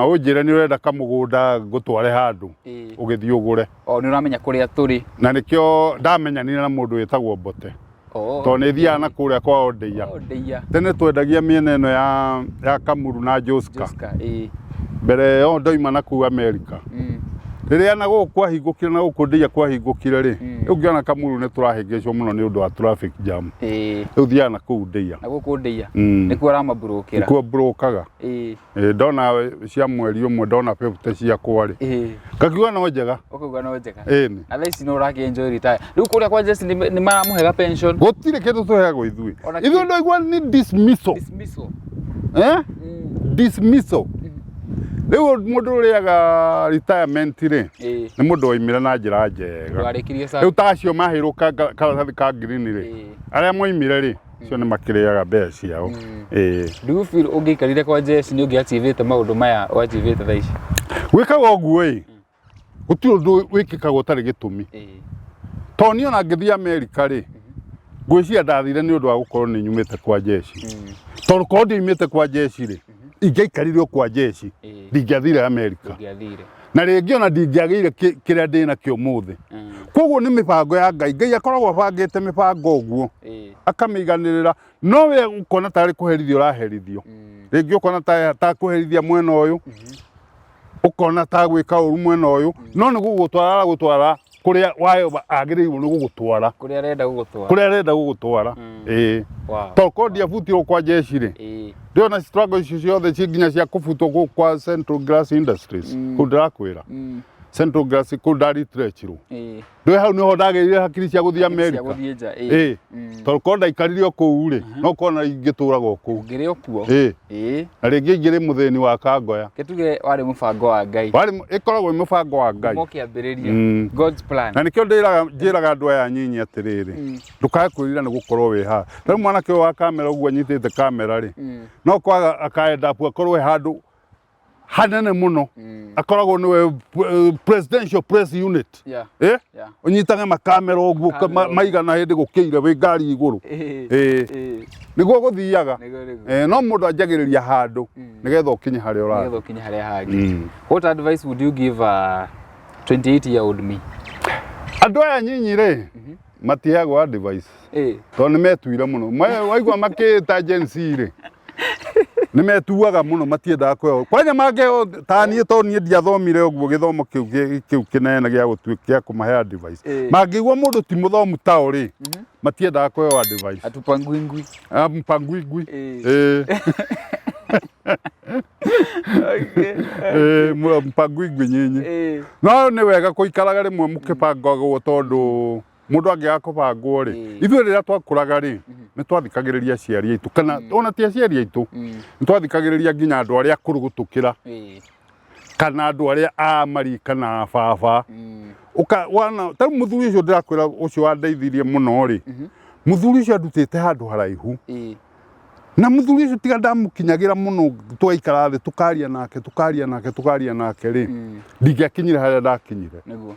ũnjĩre nĩ ũrenda kamũgũnda ngũtware handũ, ũgĩthiĩ ũgũre.
O nĩ ũramenya kũrĩa tũrĩ.
Na nĩkĩo ndamenyanire na mũndũ wĩtagwo Mbote. Tondũ nĩ thiaga na kũrĩa kwao Ndeia. Tene twendagia mĩena ĩno ya Kamuru na Joska. Mbere ĩyo ndoima na kũu America. Rĩrĩa na gũkũ kwahingũkire, na gũkũ ndĩia kwahingũkire rĩ, rĩu ngĩona Kamuru nĩ tũrahĩngĩcwo mũno nĩ ũndũ wa traffic jam. Rĩu thiaga na kũu ndĩia.
Na gũkũ ndĩia nĩkuo ũramamburũkĩra?
Nĩkuo mburũkaga. Ndona cia mweri ũmwe, ndona 50 ciakwa rĩ, ngakiuga no njega.
Ũkauga no njega.
Ĩni.
Na thaa ici no ũrakĩ enjoy retire. Rĩu kũrĩa kwa Jesse nĩ maramũhega pension?
Gũtirĩ kĩndũ tũheagwo ithuĩ.
Ona
Ithuĩ ndaigua nĩ dismissal.
Dismissal.
Eh? Dismissal. Rĩu mũndũ ũrĩaga retirement rĩ, nĩ mũndũ waimire na njĩra njega.
Warĩkirie
Rĩu ta acio maheirwo karatathi ka green rĩ, arĩa moimire rĩ, acio nĩ makĩrĩaga mbeca ciao. Ĩĩ.
Do you feel ũngĩikarire kwa Jesse nĩ ũngĩachievĩte maũndũ maya wachievĩte thaa ici?
Gwĩkaga ũguo ĩ, gũtirĩ ũndũ wĩkĩkaga ũtarĩ gĩtũmi. Tondũ niĩ ona ngĩthiĩ Amerika rĩ, ngwĩciria ndathire nĩ ũndũ wa gũkorwo nĩ nyumĩte kwa jeshi. Tondũ korwo ndioimĩte kwa jeshi rĩ, ingĩaikarire o kwa jeshi, ndingĩathire Amerika.
Ndũngĩathire.
Na rĩngĩ ona ndingĩagĩire kĩrĩa ndĩ nakĩo ũmũthĩ. Koguo nĩ mĩbango ya Ngai. Ngai akoragwo abangĩte mĩbango ũguo, akamĩiganĩrĩra, no we ũkona tarĩ kũherithio ũraherithio. Rĩngĩ ũkona ta kũherithia mwena ũyũ, ũkona ta gwĩka ũru mwena ũyũ, no nĩ gũgũtwara aragũtwara kũrĩa wayo agĩrĩirwo nĩ gũgũtwara.
Kũrĩa arenda gũgũtwara.
Kũrĩa arenda gũgũtwara. Ĩĩ. Tondũ korwo ndiabutirwo kwa jeshi rĩ, ndĩrona struggle icio ciothe ci nginya cia kũbutwo gũkũ kwa Central Glass Industries, kũu ndĩrakwĩra. Central Glass kũu ndaritrenchirwo. Ndũĩ hau nĩho ndagĩrire hakiri cia gũthiĩ
Cia
Amerika.
gũthiĩ nja.
Ĩĩ. Tondũ korwo ndaikarire o kũu rĩ, no korwo na ingĩtũraga o kũu.
Ũngĩrĩ o kuo.
Ĩĩ. Na rĩngĩ ingĩrĩ mũthĩni wa kangoya.
Kĩtuge warĩ mũbango wa Ngai.
Warĩ ĩkoragwo ĩ mũbango wa Ngai.
Kuma ũkĩambĩrĩria. God's plan.
Na nĩkĩo njĩraga andũ aya anyinyi atĩrĩrĩ, ndũkae kwĩrira nĩ gũkorwo wĩ haha. Ta rĩu mwanake ũyũ wa kamera ũguo anyitĩte kamera rĩ, no kwaga akaenda akorwo e handũ hanene mũno, akoragwo nĩwe presidential press unit. Eh? Ũnyitage makamera ũguo
Kamera ũguo.
maigana hĩndĩ gũkĩire wĩ ngari igũrũ. Nĩguo gũthiaga.
Nĩguo, nĩguo.
No mũndũ anjagĩrĩria handũ nĩgetha ũkinye harĩa ũrathiĩ.
Nĩgetha ũkinye harĩa hangĩ. What advice would you give a 28 year old me?
Andũ aya nyinyi rĩ, matiheagwo advice. Tondũ nĩ metuire mũno. Waigua makĩĩta Gen Z rĩ, nĩ metuaga mũno, matiendaga kũheo. Kwanja mangĩheo ta niĩ, tondũ niĩ ndiathomire ũguo gĩthomo kĩu kĩnene gĩa gũtuĩka gĩa kũmahe advice. Mangĩigua mũndũ ti mũthomu tao rĩ, matiendaga kũheo advice.
Atupangwingwi.
Mpangwingwi. Mpangwingwi nyinyi. No nĩ wega gũikaraga rĩmwe mũkĩbangagwo, tondũ mũndũ angĩaga kũbangwo rĩ, ithuĩ rĩrĩa twakũraga rĩ, nĩ twathikagĩrĩria aciari aitũ, kana ona ti aciari aitũ, nĩ twathikagĩrĩria nginya andũ arĩa akũrũ gũtũkĩra, kana andũ arĩa a mari kana a baba. Ũka wana ta rĩu mũthuri ũcio ndĩrakwĩra ũcio wandeithirie mũno rĩ, mũthuri ũcio andutĩte handũ haraihu. Na mũthuri ũcio tiga ndamũkinyagĩra mũno, twaikara thĩ tũkaria nake, tũkaria nake, tũkaria nake rĩ, ndingĩakinyire harĩa ndakinyire.
Nĩguo.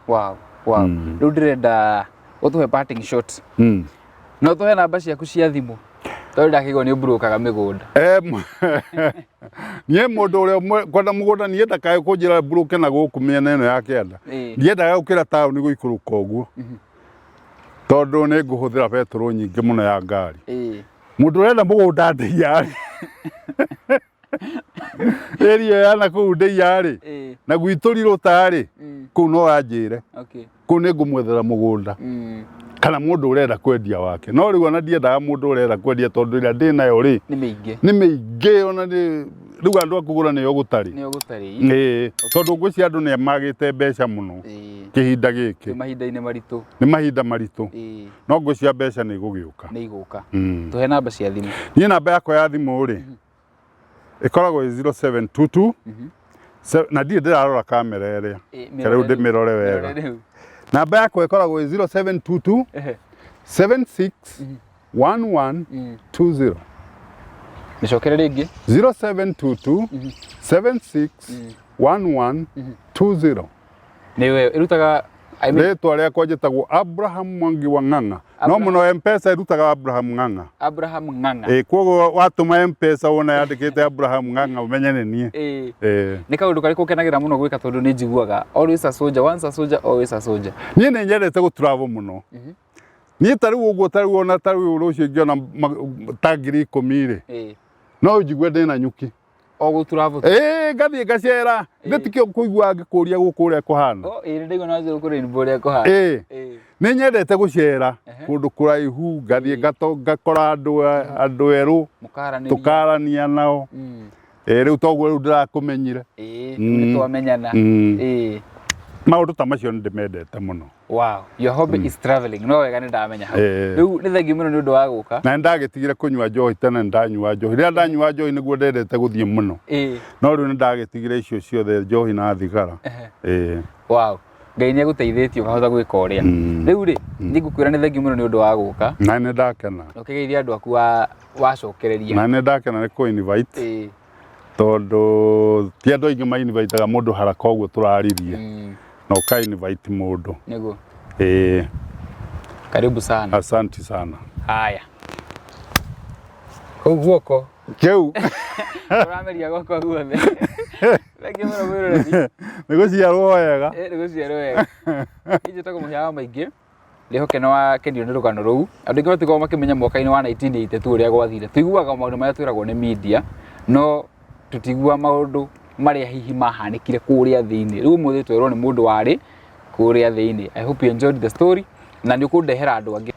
Wow. Wow. Rĩu ndĩrenda ũtũhe parting shot. No ũtũhe namba ciaku cia thimũ, tondũ ndakĩigua nĩ ũmburũkaga mĩgũnda.
Niĩ mũndũ ũrĩa kwenda mũgũnda, niĩ ndakae kũnjĩra mburũke na gũkũ mĩena ĩno ya kĩanda. Ndiendaga gũkĩra taũni gũikũrũka ũguo, tondũ nĩ ngũhũthĩra betũrũ nyingĩ mũno ya ngari. Mũndũ ũrenda mũgũnda ndĩia rĩ, area ya na kũu ndĩia rĩ, na gwitũ rirũta rĩ, kũu no anjĩre. Kũu nĩ ngũmwethera mũgũnda. Kana mũndũ ũrenda kwendia wake. No rĩu ona ndiendaga mũndũ ũrenda kwendia, tondũ ĩrĩa ndĩ nayo rĩ,
Nĩ mĩingĩ.
Nĩ mĩingĩ, ona nĩ rĩu andũ a kũgũra nĩo gũtarĩ.
Nĩo gũtarĩ.
Ĩĩ, tondũ ngwĩciria andũ nĩ magĩte mbeca mũno kĩhinda gĩkĩ.
Nĩ mahinda-inĩ maritũ.
Nĩ mahinda maritũ. No ngwĩciria mbeca nĩ igũgĩũka.
Nĩ igũka. Tũhe namba cia thimũ.
Niĩ namba yakwa ya thimũ rĩ, ĩkoragwo ĩ 0722, na ndirĩ ndĩrarora kamera ĩrĩa. Reke rĩu ndĩmĩrore wega. Namba yakwa ĩkoragwo ĩ 0722 76 11 20.
Mĩcokere rĩngĩ.
0722 76 11 20.
Nĩwe ĩrutaga, I mean,
Rĩtwa rĩakwa njĩtagwo Abraham Mwangi wa Ng'ang'a. No mũno M-Pesa ĩrutaga Abraham Ng'ang'a.
Abraham Ng'ang'a.
Ĩ, koguo watũma M-Pesa wona yandĩkĩte Abraham Ng'ang'a ũmenye nĩ niĩ. Ĩ.
Nĩ kaũndũ karĩkũ ũkenagĩra mũno gwĩka, tondũ nĩ njiguaga always a soldier, once a soldier, always a soldier?
Niĩ nĩ nyendete gũ travel mũno. Niĩ ta rĩu ũguo, ta rĩu ona ta rĩu rũciũ ingĩona ta 10,000 rĩ, no njigue ndĩna nyuki.
O gũtura butu.
Ĩĩ, ngathiĩ ngacera. Nĩ tikĩo kũigua ngĩkũria gũkũ ũrĩa kũhana.
O, ĩĩ nĩ ndaigua no wanjia gũkũria inbo ũrĩa kũhana.
Ĩĩ.
Ĩĩ.
Nĩ nyendete gũcera
Ehe.
kũndũ kũraihu, ngathiĩ ngakora andũ andũ erũ,
Mũkaranĩria.
tũkarania nao. Ĩĩ, rĩu toguo rĩu ndĩrakũmenyire.
Ĩĩ, rĩu nĩ twamenyana. Ĩĩ.
Maũndũ ta macio nĩ ndĩmendete mũno.
Wow, your hobby is traveling. No wega nĩ ndamenya hau.
Ĩĩ.
Rĩu nĩ thengiũ mũno nĩ ũndũ wa gũka.
Na nĩ ndagĩtigire kũnyua njohi tene, nĩ ndanyua njohi. Rĩrĩa ndanyua njohi nĩguo ndendete gũthiĩ mũno.
Ĩĩ.
No rĩu nĩ ndagĩtigire icio ciothe, njohi na thigara. Ĩĩ.
Wow. Ngai nĩ agũteithĩtie ũkahota gwĩka ũrĩa. Rĩu rĩ, nĩ ngũkwĩra nĩ thengiũ mũno nĩ ũndũ wa gũka.
Na nĩ ndakena.
Na ũkĩgeithia andũ aku wa wacokereria.
Na nĩ ndakena nĩ kũ invite.
Ĩĩ.
Tondũ ti andũ aingĩ ma invitaga mũndũ haraka ũguo tũraririe. Na ũka invite mũndũ.
Nĩguo.
Ĩĩ.
Karibu sana.
Asanti sana.
Haya. Kũu guoko.
Kĩu.
Ũrameria guoko guothe. Thengiũ mũno mwĩroreri.
Nĩ gũciarwo wega.
Ĩĩ nĩ gũciarwo wega. Niĩ njĩtagwo Mũhĩa wa Maingĩ. Ndĩhoke nĩ wakenio nĩ rũgano rũu. Andũ aingĩ matikoragwo makĩmenya mwaka-inĩ wa 1982 ũrĩa gwathire. Tũiguaga maũndũ marĩa twĩragwo nĩ media, no tũtiguaga maũndũ marĩa hihi mahanĩkire kũrĩa thĩinĩ. Rĩu ũmũthĩ twerwo nĩ mũndũ warĩ kũrĩa thĩinĩ. I hope you enjoyed the story na nĩ ũkũndehera andũ angĩ.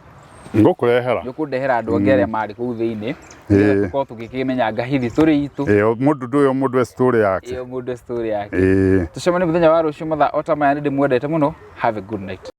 Ngũkũrehera.
Nĩ ũkũndehera andũ angĩ arĩa marĩ kũu thĩinĩ. Nĩgetha tũkorwo tũgĩkĩmenya ngahithi tũrĩ itũ.
Ĩĩ, mũndũ ndũyũ mũndũ e story yake.
Ĩyo mũndũ e story yake.
Ĩĩ.
Tũcemanie mũthenya wa rũciũ mathaa o ta maya, nĩ ndĩmwendete mũno. Have a good night.